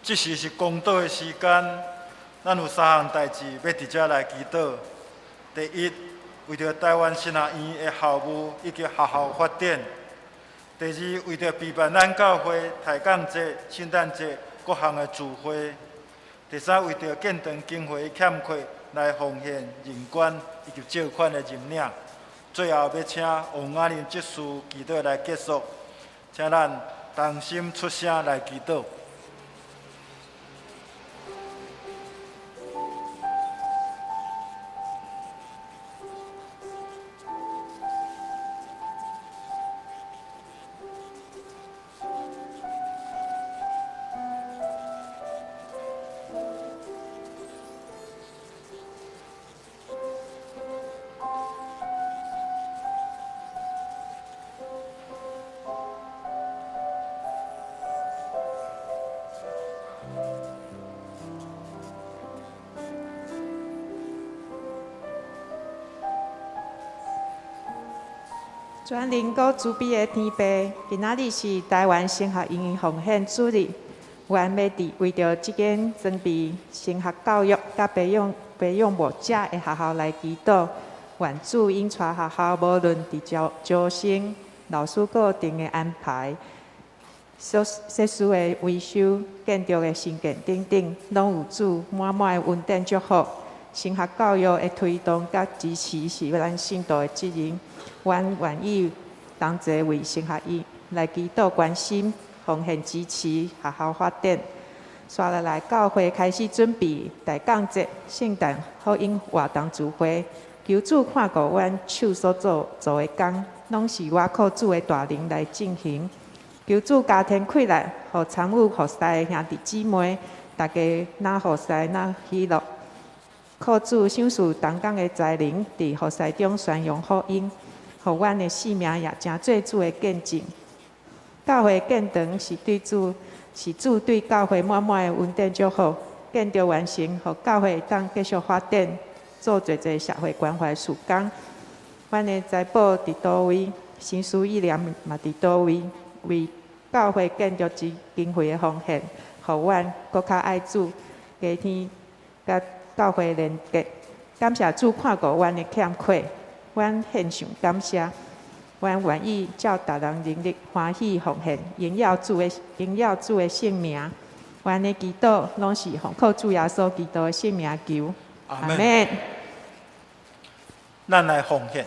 這時是公禱的時間，咱有三項代誌欲佇遮來祈禱。第一，為著臺灣神學院的校務以及學校發展；第二，為著備辦咱教會抬槓節、聖誕節各項的聚會；第三，為著建堂經費欠缺來奉獻認捐以及借款的認領。最後，欲請王雅琳執事祈禱來結束，請咱同心出聲來祈禱。全能閣慈悲的天父，今仔日是臺灣神學院奉獻主日，阮欲佇為著這間裝備神學教育佮培養牧者的學校來祈禱，願主引帶學校無論佇招生、老師課程的安排、設施的維修、建築的興建等等，攏有主滿滿的恩典祝福。神學教育的推動佮支持是咱信徒的責任。阮願意同齊為神學院來祈禱、關心、奉獻支持學校發展。紲落來，教會開始準備大降節、聖誕福音活動聚會。求主看顧阮手所做的工，攏是倚靠主的大能來進行。求主加添氣力，予參與服侍的兄弟姊妹，大家若服侍若喜樂。靠主賞賜同工的才能，佇服侍中宣揚福音，予阮的性命也成做主的見證。教會建堂是對主，是主對教會滿滿的恩典祝福。建築完成，予教會會當繼續發展，做濟濟社會關懷事工。阮的財寶佇佗位，心思意念嘛佇佗位，為教會建築之經費的奉獻，予阮閣較愛主，加添佮教會連結。感謝主看顧阮的欠缺，阮獻上感謝。阮願意照逐人能力歡喜奉獻，榮耀主的聖名。阮的祈禱攏是奉靠主耶穌基督的聖名求。阿們。咱來奉獻。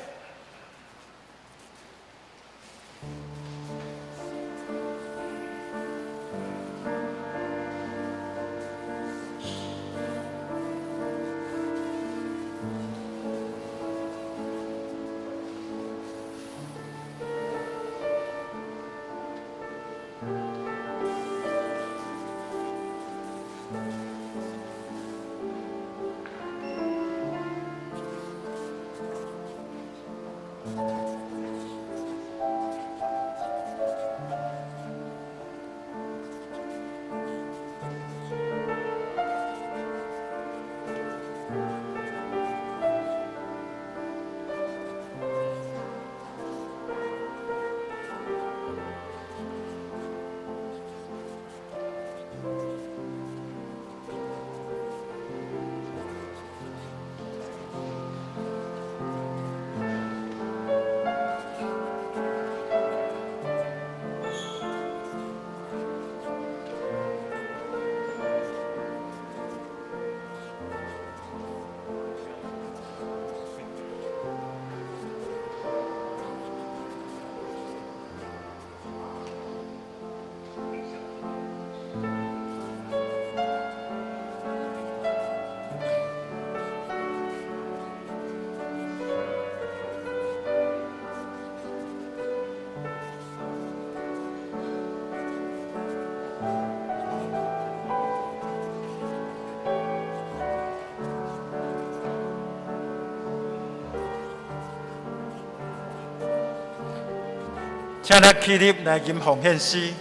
請咱起立來吟奉獻詩。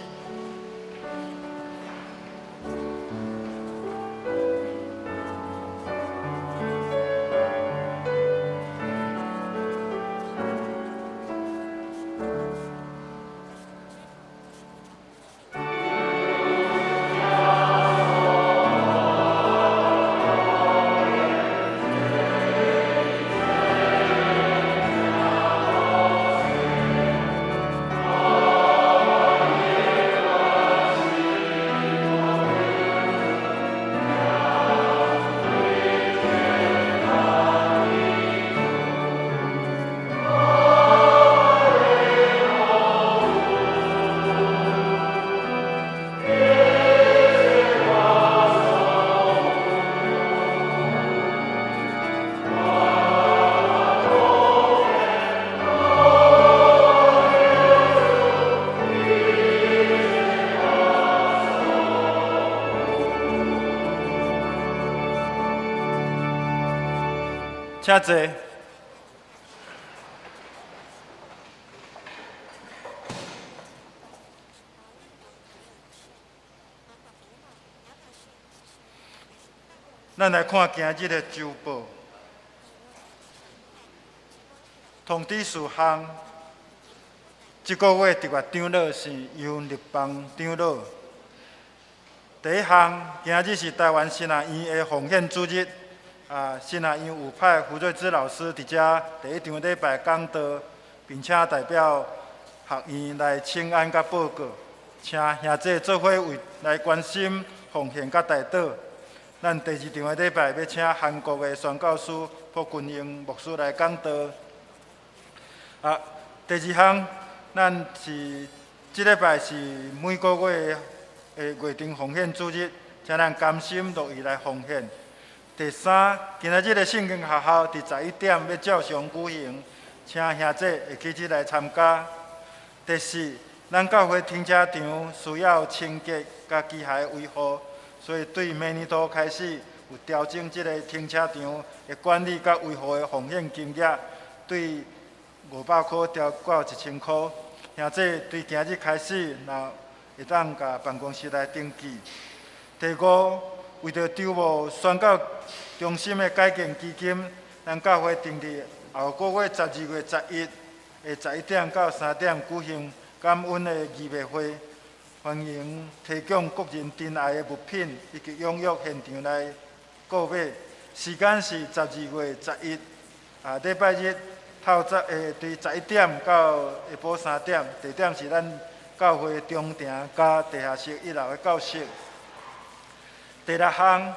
請坐。咱來看今日的週報，通知事項。這個月特別長老是杨立邦長老。第一項，今日是台灣神學院的奉獻主日。啊，神學院有派胡瑞芝老師佇遮第一場禮拜講道，並且代表學院來請安佮報告，請兄弟做伙為來關心奉獻佮代禱。咱第二場的禮拜欲請韓國的宣教師朴君英牧師來講道。啊，第二項，咱是這禮拜是每個月的月中奉獻主日，請咱甘心樂意來奉獻。第三，今仔日的聖經學校佇11點欲照常舉行，請兄弟會記得來參加。第四，咱教會停車場需要清潔佮機械維護。所以對明年度開始有調整這个停車場的管理佮維護的奉獻金額，對500箍調到1000箍。兄弟對今日開始，若會當共辦公室來登記。第五，為著籌募宣教中心的改建基金，咱教會定佇後個月12月11的11點到3點舉行感恩的義賣會。歡迎提供個人珍愛的物品以及踴躍現場來購買。時間是12月11，啊，禮拜日透早對11點到下晡3點，地點是咱教會中庭佮地下室一樓的教室。第六項，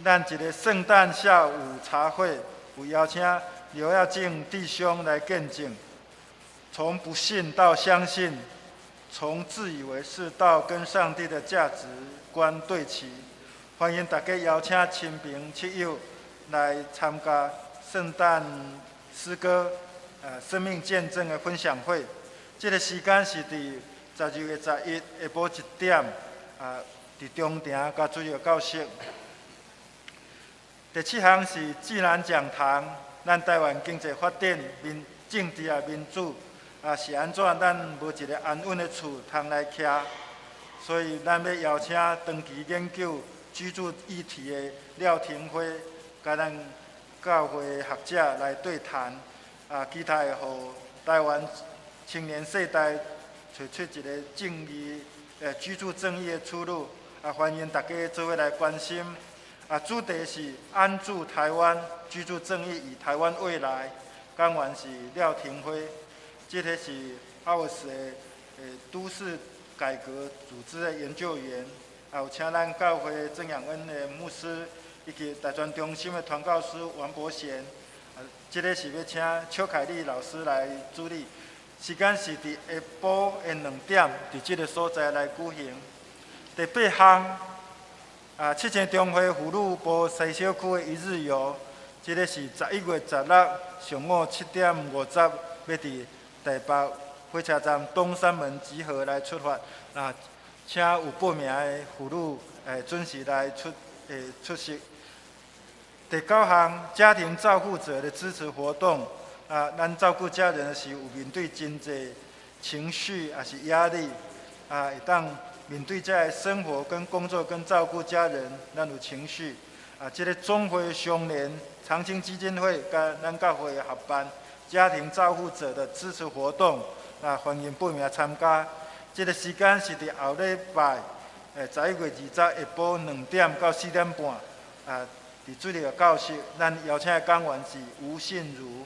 咱一個聖誕下午茶會，有邀請劉耀正弟兄來見證，從不信到相信。從自以為是到跟上帝的價值觀對齊，歡迎大家邀請親朋戚友來參加聖誕詩歌、生命見證的分享會。這個時間是佇12月11下晡1點，啊，佇中庭佮主日教室。第七項是暨南講堂，咱台灣經濟發展、民政治啊民主。啊，是按怎？咱無一个安穩的厝通來徛，所以咱欲邀請長期研究居住議題的廖廷輝，佮咱教會學者來對談，啊，期待予台灣青年世代揣出一个正義、居住正義的出路。啊，歡迎大家做伙來關心。啊，主題是安住台灣，居住正義與台灣未來。講員是廖廷輝。這个是奧斯的都市改革組織的研究員，也有請咱教會曾養恩的牧師，以及大專中心的傳教師王伯賢。啊，這个是欲請邱凱麗老師來主理。時間是佇下晡的2點，佇這个所在來舉行。第八項，啊，七星中會婦女部西小區的一日遊，這个是11月16上午7點50，欲佇台北火車站東三門集合來出發，啊，請有報名的婦女準時來出席。第九項，家庭照顧者的支持活動，啊，咱照顧家人的時有面對真濟情緒抑是壓力，啊，會當面對這个生活跟工作跟照顧家人，咱有情緒，啊，這个總會相連長青基金會佮咱教會合辦。家庭照護者的支持活動，啊，歡迎報名參加。這個時間是佇後禮拜，11月20下晡2點到4點半，啊，佇主日教室，咱邀請的講員是吳信如。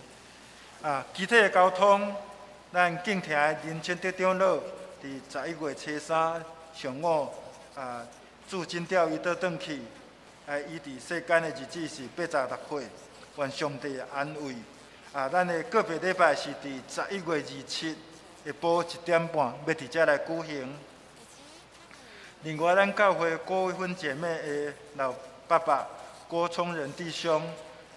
啊，其他的交通，咱敬聽的林清德長老，佇11月初三上午，啊，駐真釣魚島轉去，啊，伊佇世間的日子是86歲，願上帝安慰。啊，咱的告別禮拜是佇11月27下晡1點半，欲佇遮來舉行。另外，咱教會郭慧芬姐妹的老爸爸郭聰仁弟兄，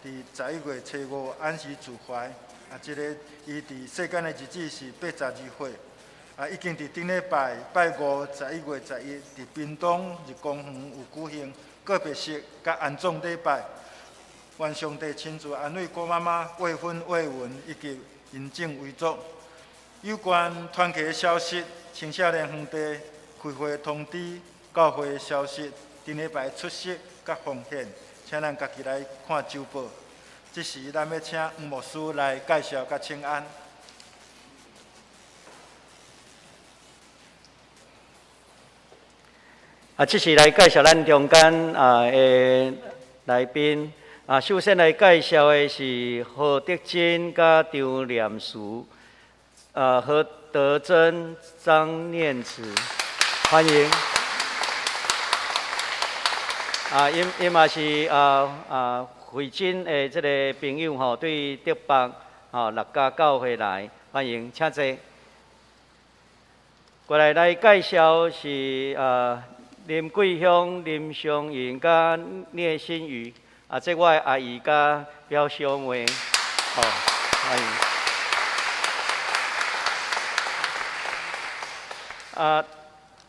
佇11月初5安息主懷。啊，這个伊佇世間的日子是82歲。啊，已經佇頂禮拜拜五11月11，佇屏東日光園有舉行告別式佮安葬禮拜。愿上帝亲自安慰郭妈妈未婚未孕以及引证遗嘱。有关团契的消息、青少年园地开会通知、教会的消息、顶礼拜出席佮奉献，请咱家己来看周报。这时，咱欲请黄牧师来介绍佮请安。这时来介绍咱中间的来宾。首先来介绍的是何德珍佮张念慈，何德珍、张念慈，欢迎。𪜶嘛是惠珍的这个朋友吼，对竹北六家教会来，欢迎，请坐。过来来介绍是林桂香、林湘云佮聂新宇，这我的阿姨佮表小妹，好，欢迎。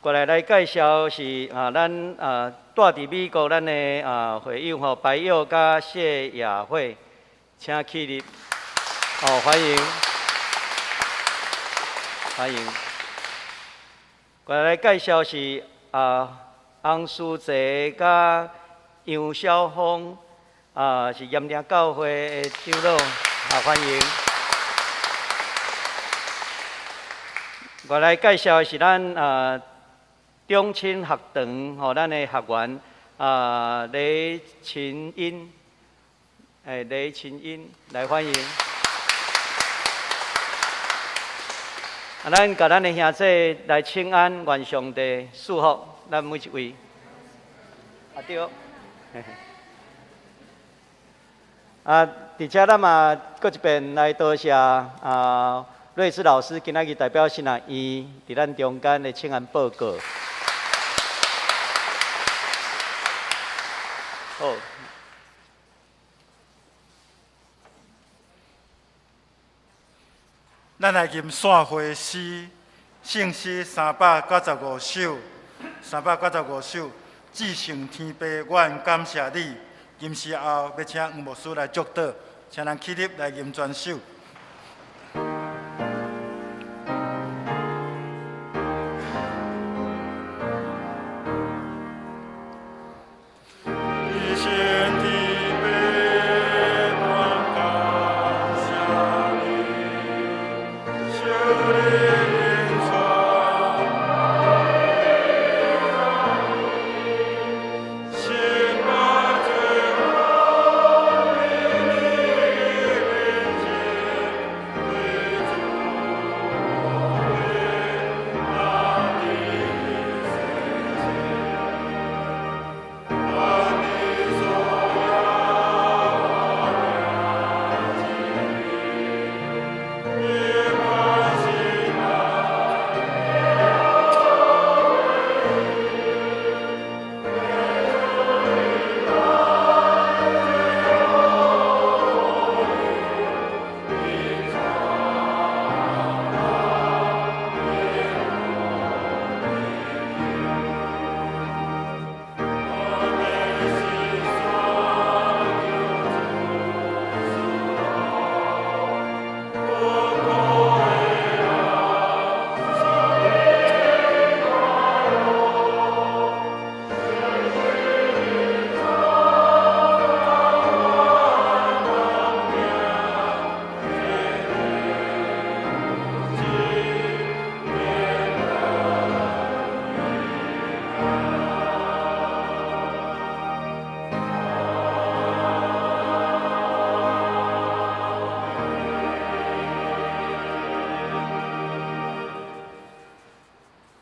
过来来介绍是咱住伫美国咱的会友吼，白友佮谢雅慧，请起立，好，欢迎，欢迎。过来来介绍是洪书泽佮杨晓峰，是盐埕教会的长老，欢迎。我来介绍的是咱中青学堂吼，咱的学员雷琴英，雷琴英来欢迎。咱共咱的兄弟来请安，愿上帝赐福咱每一位。对。伫遮咱嘛阁一遍来多谢瑞士老师今仔日代表神学院伫咱中间的请安报告。好。咱来吟散会诗，圣诗395首，395首，至圣天父，阮感谢你。吟诗后，欲请黄牧师来祝祷，请咱起立来吟全首。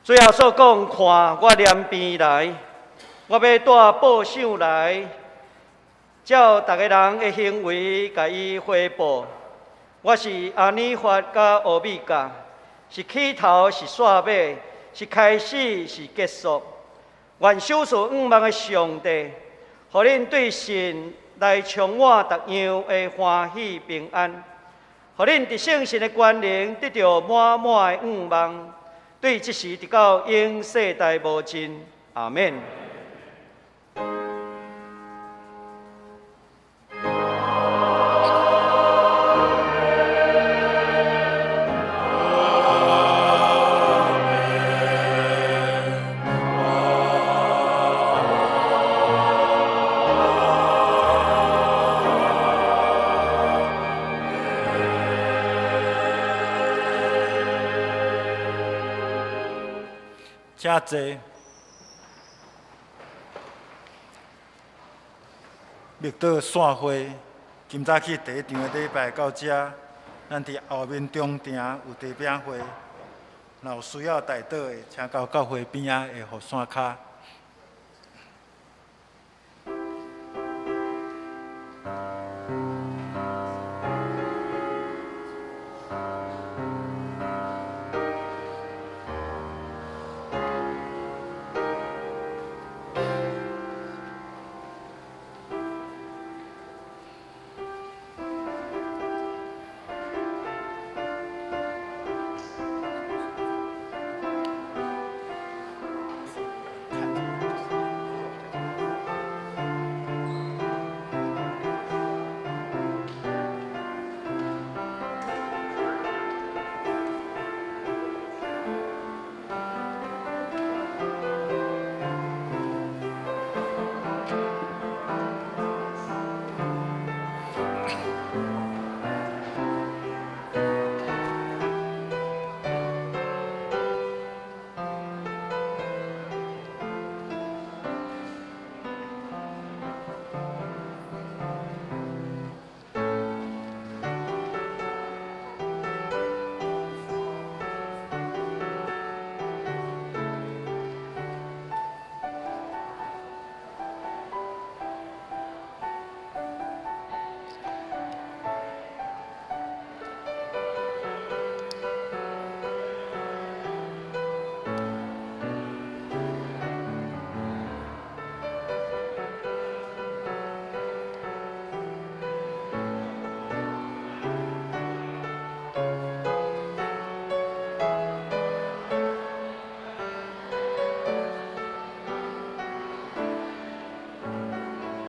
主耶稣讲：看，我连边来，我欲带报赏来，照逐个人的行为共伊回报。我是阿尼法佮欧米伽，是起头，是煞尾，是开始，是结束。愿赏赐向望的上帝，予恁对神来充满逐样的欢喜平安，予恁伫圣神的权能得著满满的向望。对这时直到永世代无尽，阿免。請坐。默禱散會，今早起第一場的禮拜到這，咱佇後面中庭有茶餅會，若有需要代禱的，請到教會邊仔的雨傘跤。